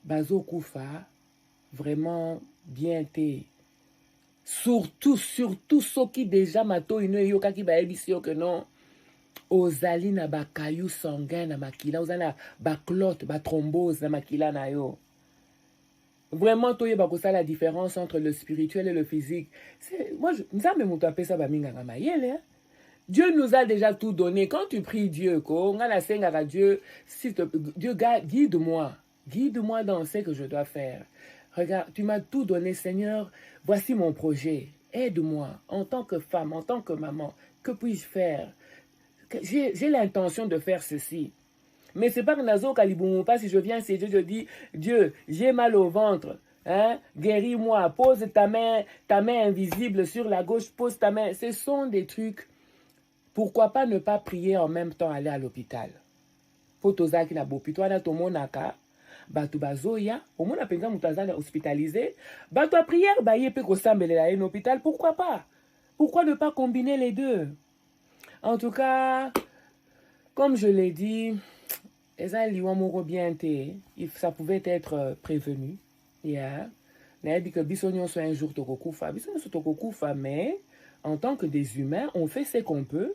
bazokufa vraiment bien te. Surtout, surtout soki déjà matoyi no eyokaki bayebisi yo que non ozali na ba cailloux sanguin na makila, oza na ba clotte, ba thrombose na makila na yo. Vraiment toyeba kosala différence entre le spirituel et le physique. C'est moi je, Nzambe moto apesa ba minganga mayele hein? Dieu nous a déjà tout donné. Quand tu pries Dieu, ko nga nasengaka Dieu, s'il te Dieu guide-moi. Guide-moi dans ce que je dois faire. Regarde, tu m'as tout donné, Seigneur. Voici mon projet. Aide-moi en tant que femme, en tant que maman. Que puis-je faire? J'ai l'intention de faire ceci. Mais c'est pas que nazoka libumu pas si je viens c'est Dieu, je dis Dieu, j'ai mal au ventre. Hein? Guéris-moi, pose ta main, ta main invisible sur la gauche, pose ta main. Ce sont des trucs. Pourquoi pas ne pas prier en même temps aller à l'hôpital? Po tozalaki na bopito wana tomonaka bato bazoya omona mpenza moto aza hospitalisé bato ya prière baye mpe kosambelela ye na hôpital pourquoi pas pourquoi ne pas combiner les deux En tout cas, comme je l'ai dit, eza liwa moko bien te. Ça pouvait être euh, prévenu. Yeah. Nayebi que biso nyonso un jour tokokufa. Biso nyonso tokokufa, mais en tant que des humains, on fait ce qu'on peut.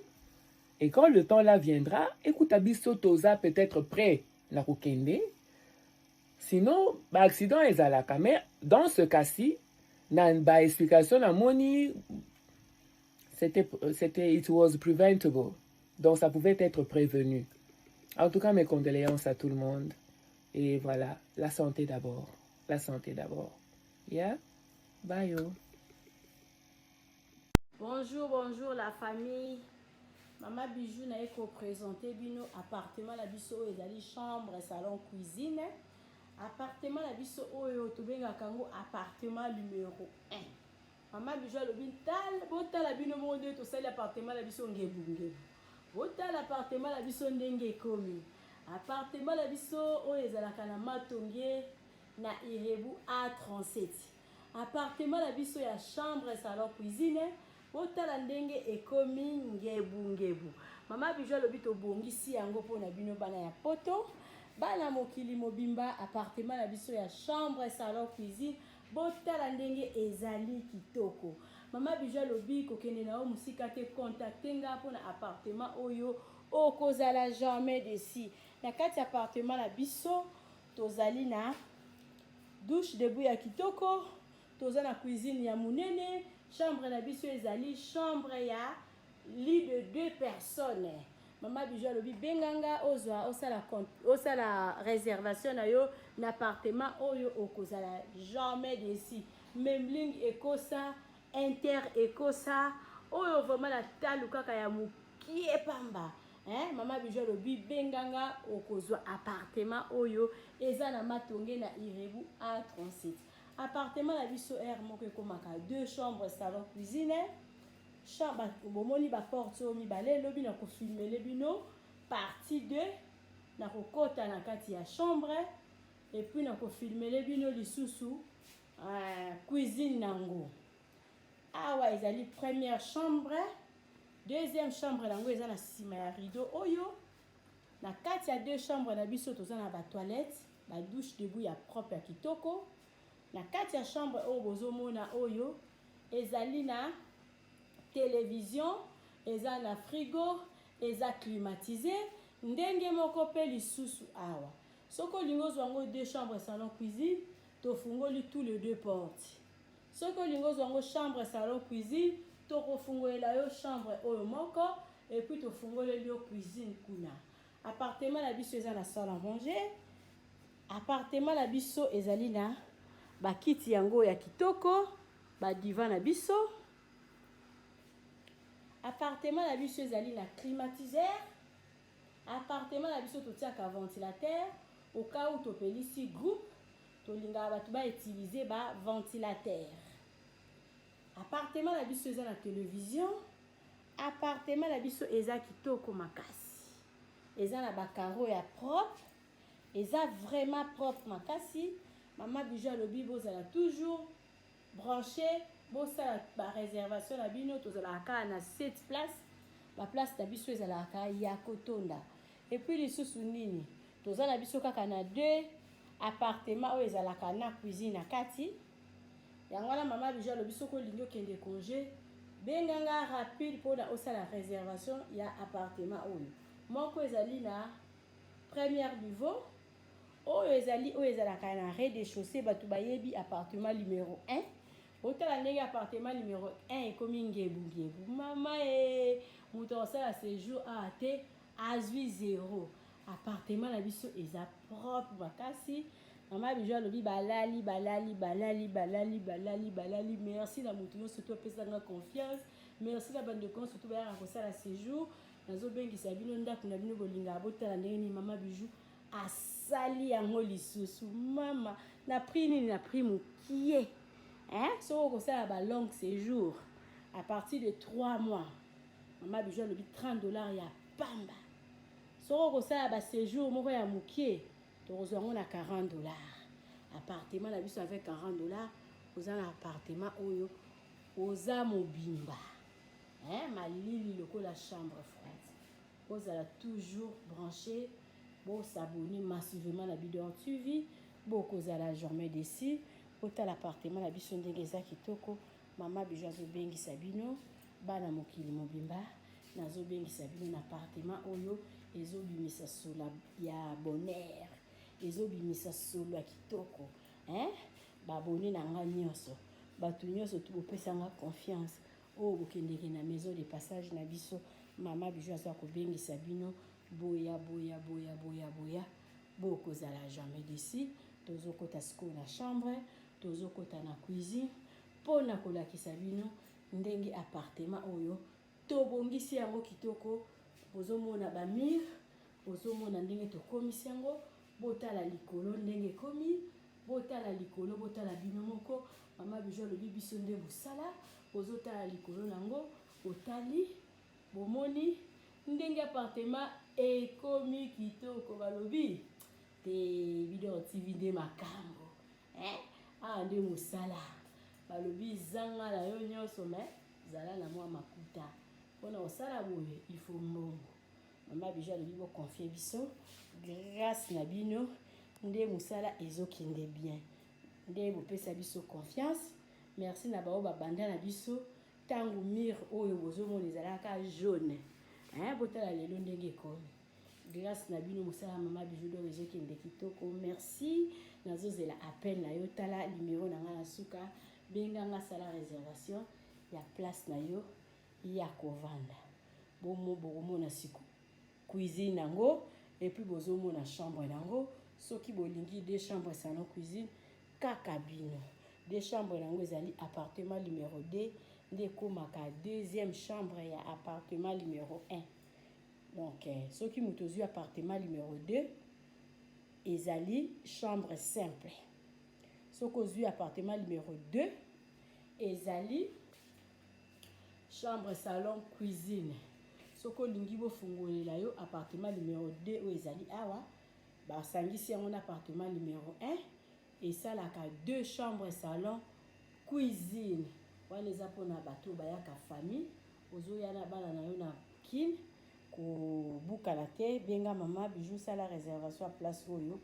Et quand le temps là viendra, écoute biso toza peut-être prêt na kokende. Sinon, ba accident ezalaka. Mais dans ce cas-ci, na ba explication na moni, c'était, c'était, it was preventable. Donc ça pouvait être prévenu. En tout cas, mes condoléances à tout le monde. Et voilà, la santé d'abord. La santé d'abord. Yeah? Bye yo. Bonjour, bonjour la famille. Mama Bijou naye ko présenter bino appartement na biso oyo ezali chambre, salon, cuisine. Appartement na biso oyo tobengaka yango appartement numéro 1. Mama Bijou alobi tala botala bino moko ndenge tosali appartement na biso ngebu ngebu. Botala appartement na biso ndenge ekomi. Appartement na biso oyo ezalaka na Matonge na Irebu A37. Appartement na biso ya chambre, salon, cuisine. Botala ndenge ekomi ngebu ngebu. Mama Bijou alobi tobongisi yango mpo na bino bana ya poto. Bana mokili mobimba appartement na biso ya chambre, salon, cuisine. Botala ndenge ezali kitoko. Mama Bijou alobi kokende na yo mosika te, contacte nga mpo na appartement oyo okozala jamais desi. Na kati ya appartement na biso tozali na douche debout ya kitoko, toza na cuisine ya monene, chambre na biso ezali chambre ya lit de deux personnes. Mama Bijou alobi benga nga ozwa osala osala réservation na yo na appartement oyo okozala jamais desi. Memling ekosa, inter ekosa, oyo vraiment na talu kaka ya mokie pamba. Hein, Mama Bijou alobi benga nga okozwa appartement oyo eza na Matonge na Irebu A37. Appartement na biso heure moko ekomaka deux chambres, salon, cuisine. Chambre bomoni ba porte oyo mibale lobi na kofilmele bino partie 2 na kokota na kati ya chambre et puis na kofilmele bino lisusu uh, cuisine nango. Awa ezali première chambre, deuxième chambre nango eza na nsima ya rideau oyo. Na kati ya deux chambres na biso toza na ba toilettes, ba douche debout ya propre ya kitoko. Na kati ya chambre oyo bozomona oyo ezali na television, eza na frigo, eza climatise ndenge moko pe lisusu awa. Soki olingi ozwa yango deux chambres salon cuisine, tofungoli tous les deux portes. Soki olingi ozwa yango chambre salon cuisine, tokofungolela yo chambre oyo moko et puis tofungoleli yo cuisine kuna. Appartement na biso eza na salle à manger. Appartement na biso ezali na bakiti yango ya kitoko, ba divan na biso. Appartement na biso ezali na climatiseur. Appartement na biso totiaka ventilateur au cas où topelisi groupe, tolingaka bato ba utiliser ba ventilateur. Appartement na biso eza na television. Appartement na biso eza kitoko makasi. Eza na ba carreaux ya propre. Eza vraiment propre makasi. Mama Bijou alobi bozala toujours branché, bosala ba réservation na bino, tozalaka kaka na 7 place. Ba place na biso ezalaka ya kotonda. Et puis lisusu nini? Toza na biso kaka na deux appartement oyo ezalaka na cuisine na kati. Yango wana mama Bijou alobi soki olingi okende congé, benga nga rapide mpona osala réservation ya appartement oyo. Moko ezali na premier niveau, oyo ezali oyo ezalaka na rez-de-chaussée, bato bayebi appartement numéro 1. Otala ndenge appartement numéro 1 ekomi ngebu ngebu. Mama e, moto akosala séjour awa te azwi zero. Appartement na biso eza propre makasi. Mama Bijou alobi balali balali balali balali balali balali. Merci na moto nyonso to apesanga confiance. Merci na bandeko nyonso to bayaka kosala séjour. Nazobengisa bino ndako na bino bolingaka botala ndenge nini Mama Bijou asali yango lisusu. Mama na prix nini? Na prix mokie. Hein? Soki okosala ba long séjour à partir de 3 mois, Mama Bijou alobi 30 $ ya pamba. Soki okosala ba séjour moko ya mokie, tokozwa yango na 40 $. Appartement na biso avec 40 $, oza na appartement oyo oza mobimba. Hein? Malili lokola chambre froide. Bozala toujours branché, bosabonner massivement na Bidor TV, bokozala jamais déçu. Botala appartement na biso ndenge eza kitoko. Mama Bijou azobengisa bino bana mokili mobimba. Nazobengisa bino na appartement oyo ezobimisa solo ya bonheur, ezobimisa solo ya kitoko hein? Ba abonne na nga nyonso, bato nyonso tu bopesa nga confiance oyo bokendeke na maison de passage na biso. Mama Bijou aza kobengisa bino, boya boya boya boya boya, bokozala jamais d'ici. Tozokota sikoyo na chambre, tozokota na cuisine mpo na kolakisa bino ndenge appartement oyo tobongisi yango kitoko. Bozomona ba mur, bozomona ndenge tokomisi yango, botala likolo ndenge ekomi, botala likolo, botala bino moko. Mama Bijou alobi biso nde mosala, bozotala likolo nango, botali, bomoni ndenge appartement ekomi kitoko. Balobi te Bidor TV nde makambo eh? Awa nde mosala, balobi zanga na yo nyonso me zala na mwa makuta mpona kosala boye, il faut mbongo. Mama Bijou alobi boconfie biso, grâce na bino nde mosala ezokende bien, nde bopesa biso confiance. Merci na bao babanda na biso ntango mire oyo bozomona ezalaka jaune hein, botala lelo ndenge ekomi. Grâce na bino mosala ya Mama Bijou d'or ezokende kitoko. Merci, nazozela appel na yo. Tala numero na ngai na suka, benga nga, sala réservation ya place na yo ya kovanda. Bomo bokomona siku cuisine yango, et puis bozomona chambre yango. Soki bolingi deux chambres, salon, cuisine, kaka bino. Deux chambres yango ezali appartement numéro 2 nde ekomaka deuxième chambre ya appartement numéro 1. Donc eh, soki moto ozwi appartement numéro 2 ezali chambre simple, soki ozwi appartement numéro 2 ezali chambre salon cuisine. Soki olingi bofungolela yo appartement numéro 2 oyo ezali awa, basangisi yango na appartement numéro 1, esalaka deux chambres salon cuisine. Wana eza mpona bato bayaka famille, ozoya na bana na yo na kin, kobukana te. Benga Mama Bijou, sala réservation ya place oyo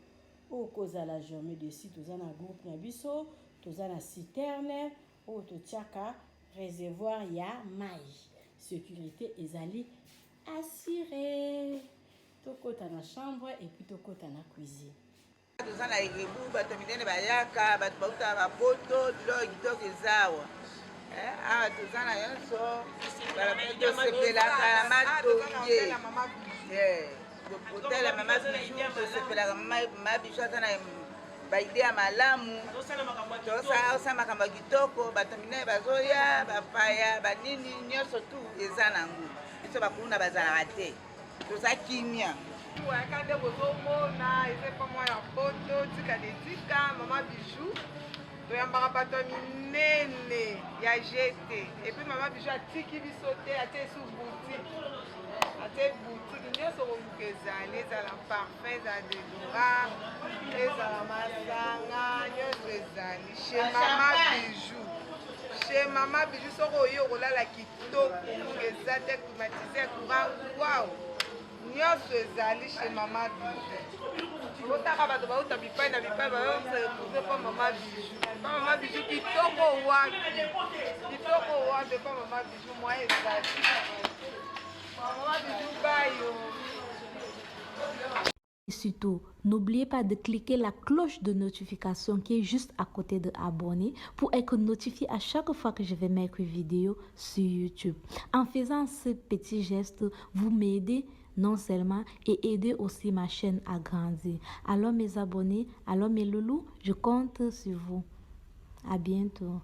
okozala jamais dessus. Toza na groupe na biso, toza na citerne oyo totiaka réservoir ya mai, sécurité ezali assuré. Tokota na chambre et puis tokota na cuisine. Toza na Erebu, bato minene bayaka, bato bautaka bapoto, biloko kitoko eza awa. Awa toza na nyonso, tosepelaka na matonge hôtel ya Mama Bijou, tosepelaka. Mama Bijou aza na baide ya malamu, tosala makambo ya kitoko, bato minene bazoya, bapaya banini, nyonso tu eza nango. Biso bakuluna bazalaka te, toza kimia. Waka nde bozomona eza epa mwa ya poto, tika de tika Mama Bijou, toyambaka bato ya minene ya gt. Et puis Mama Bijou atiki biso te, atie esu boutique, atie boutique nyonso koluka ezali, ezala parfum, ezala déodorant, ezala masanga, nyonso ezali chez Mama Bijou. Chez Mama Bijou soki oye okolala kitoko, ngunga eza te, climatiseur, courant, wow, nyonso ezali chez Mama Bijou. Otaka bato bauta bipai na bipai, bayosa retrouve pa Mama Bijou. Pa Mama Bijou kitoko wapi, kitoko wapi pa Mama Bijou, mwa ezali Mama Bijou bayo. Et surtout, n'oubliez pas de cliquer la cloche de notification qui est juste à côté de abonner pour être notifié à chaque fois que je vais mettre une vidéo sur YouTube. En faisant ce petit geste, vous m'aidez non seulement et aidez aussi ma chaîne à grandir. Alors mes abonnés, alors mes loulous, je compte sur vous. À bientôt.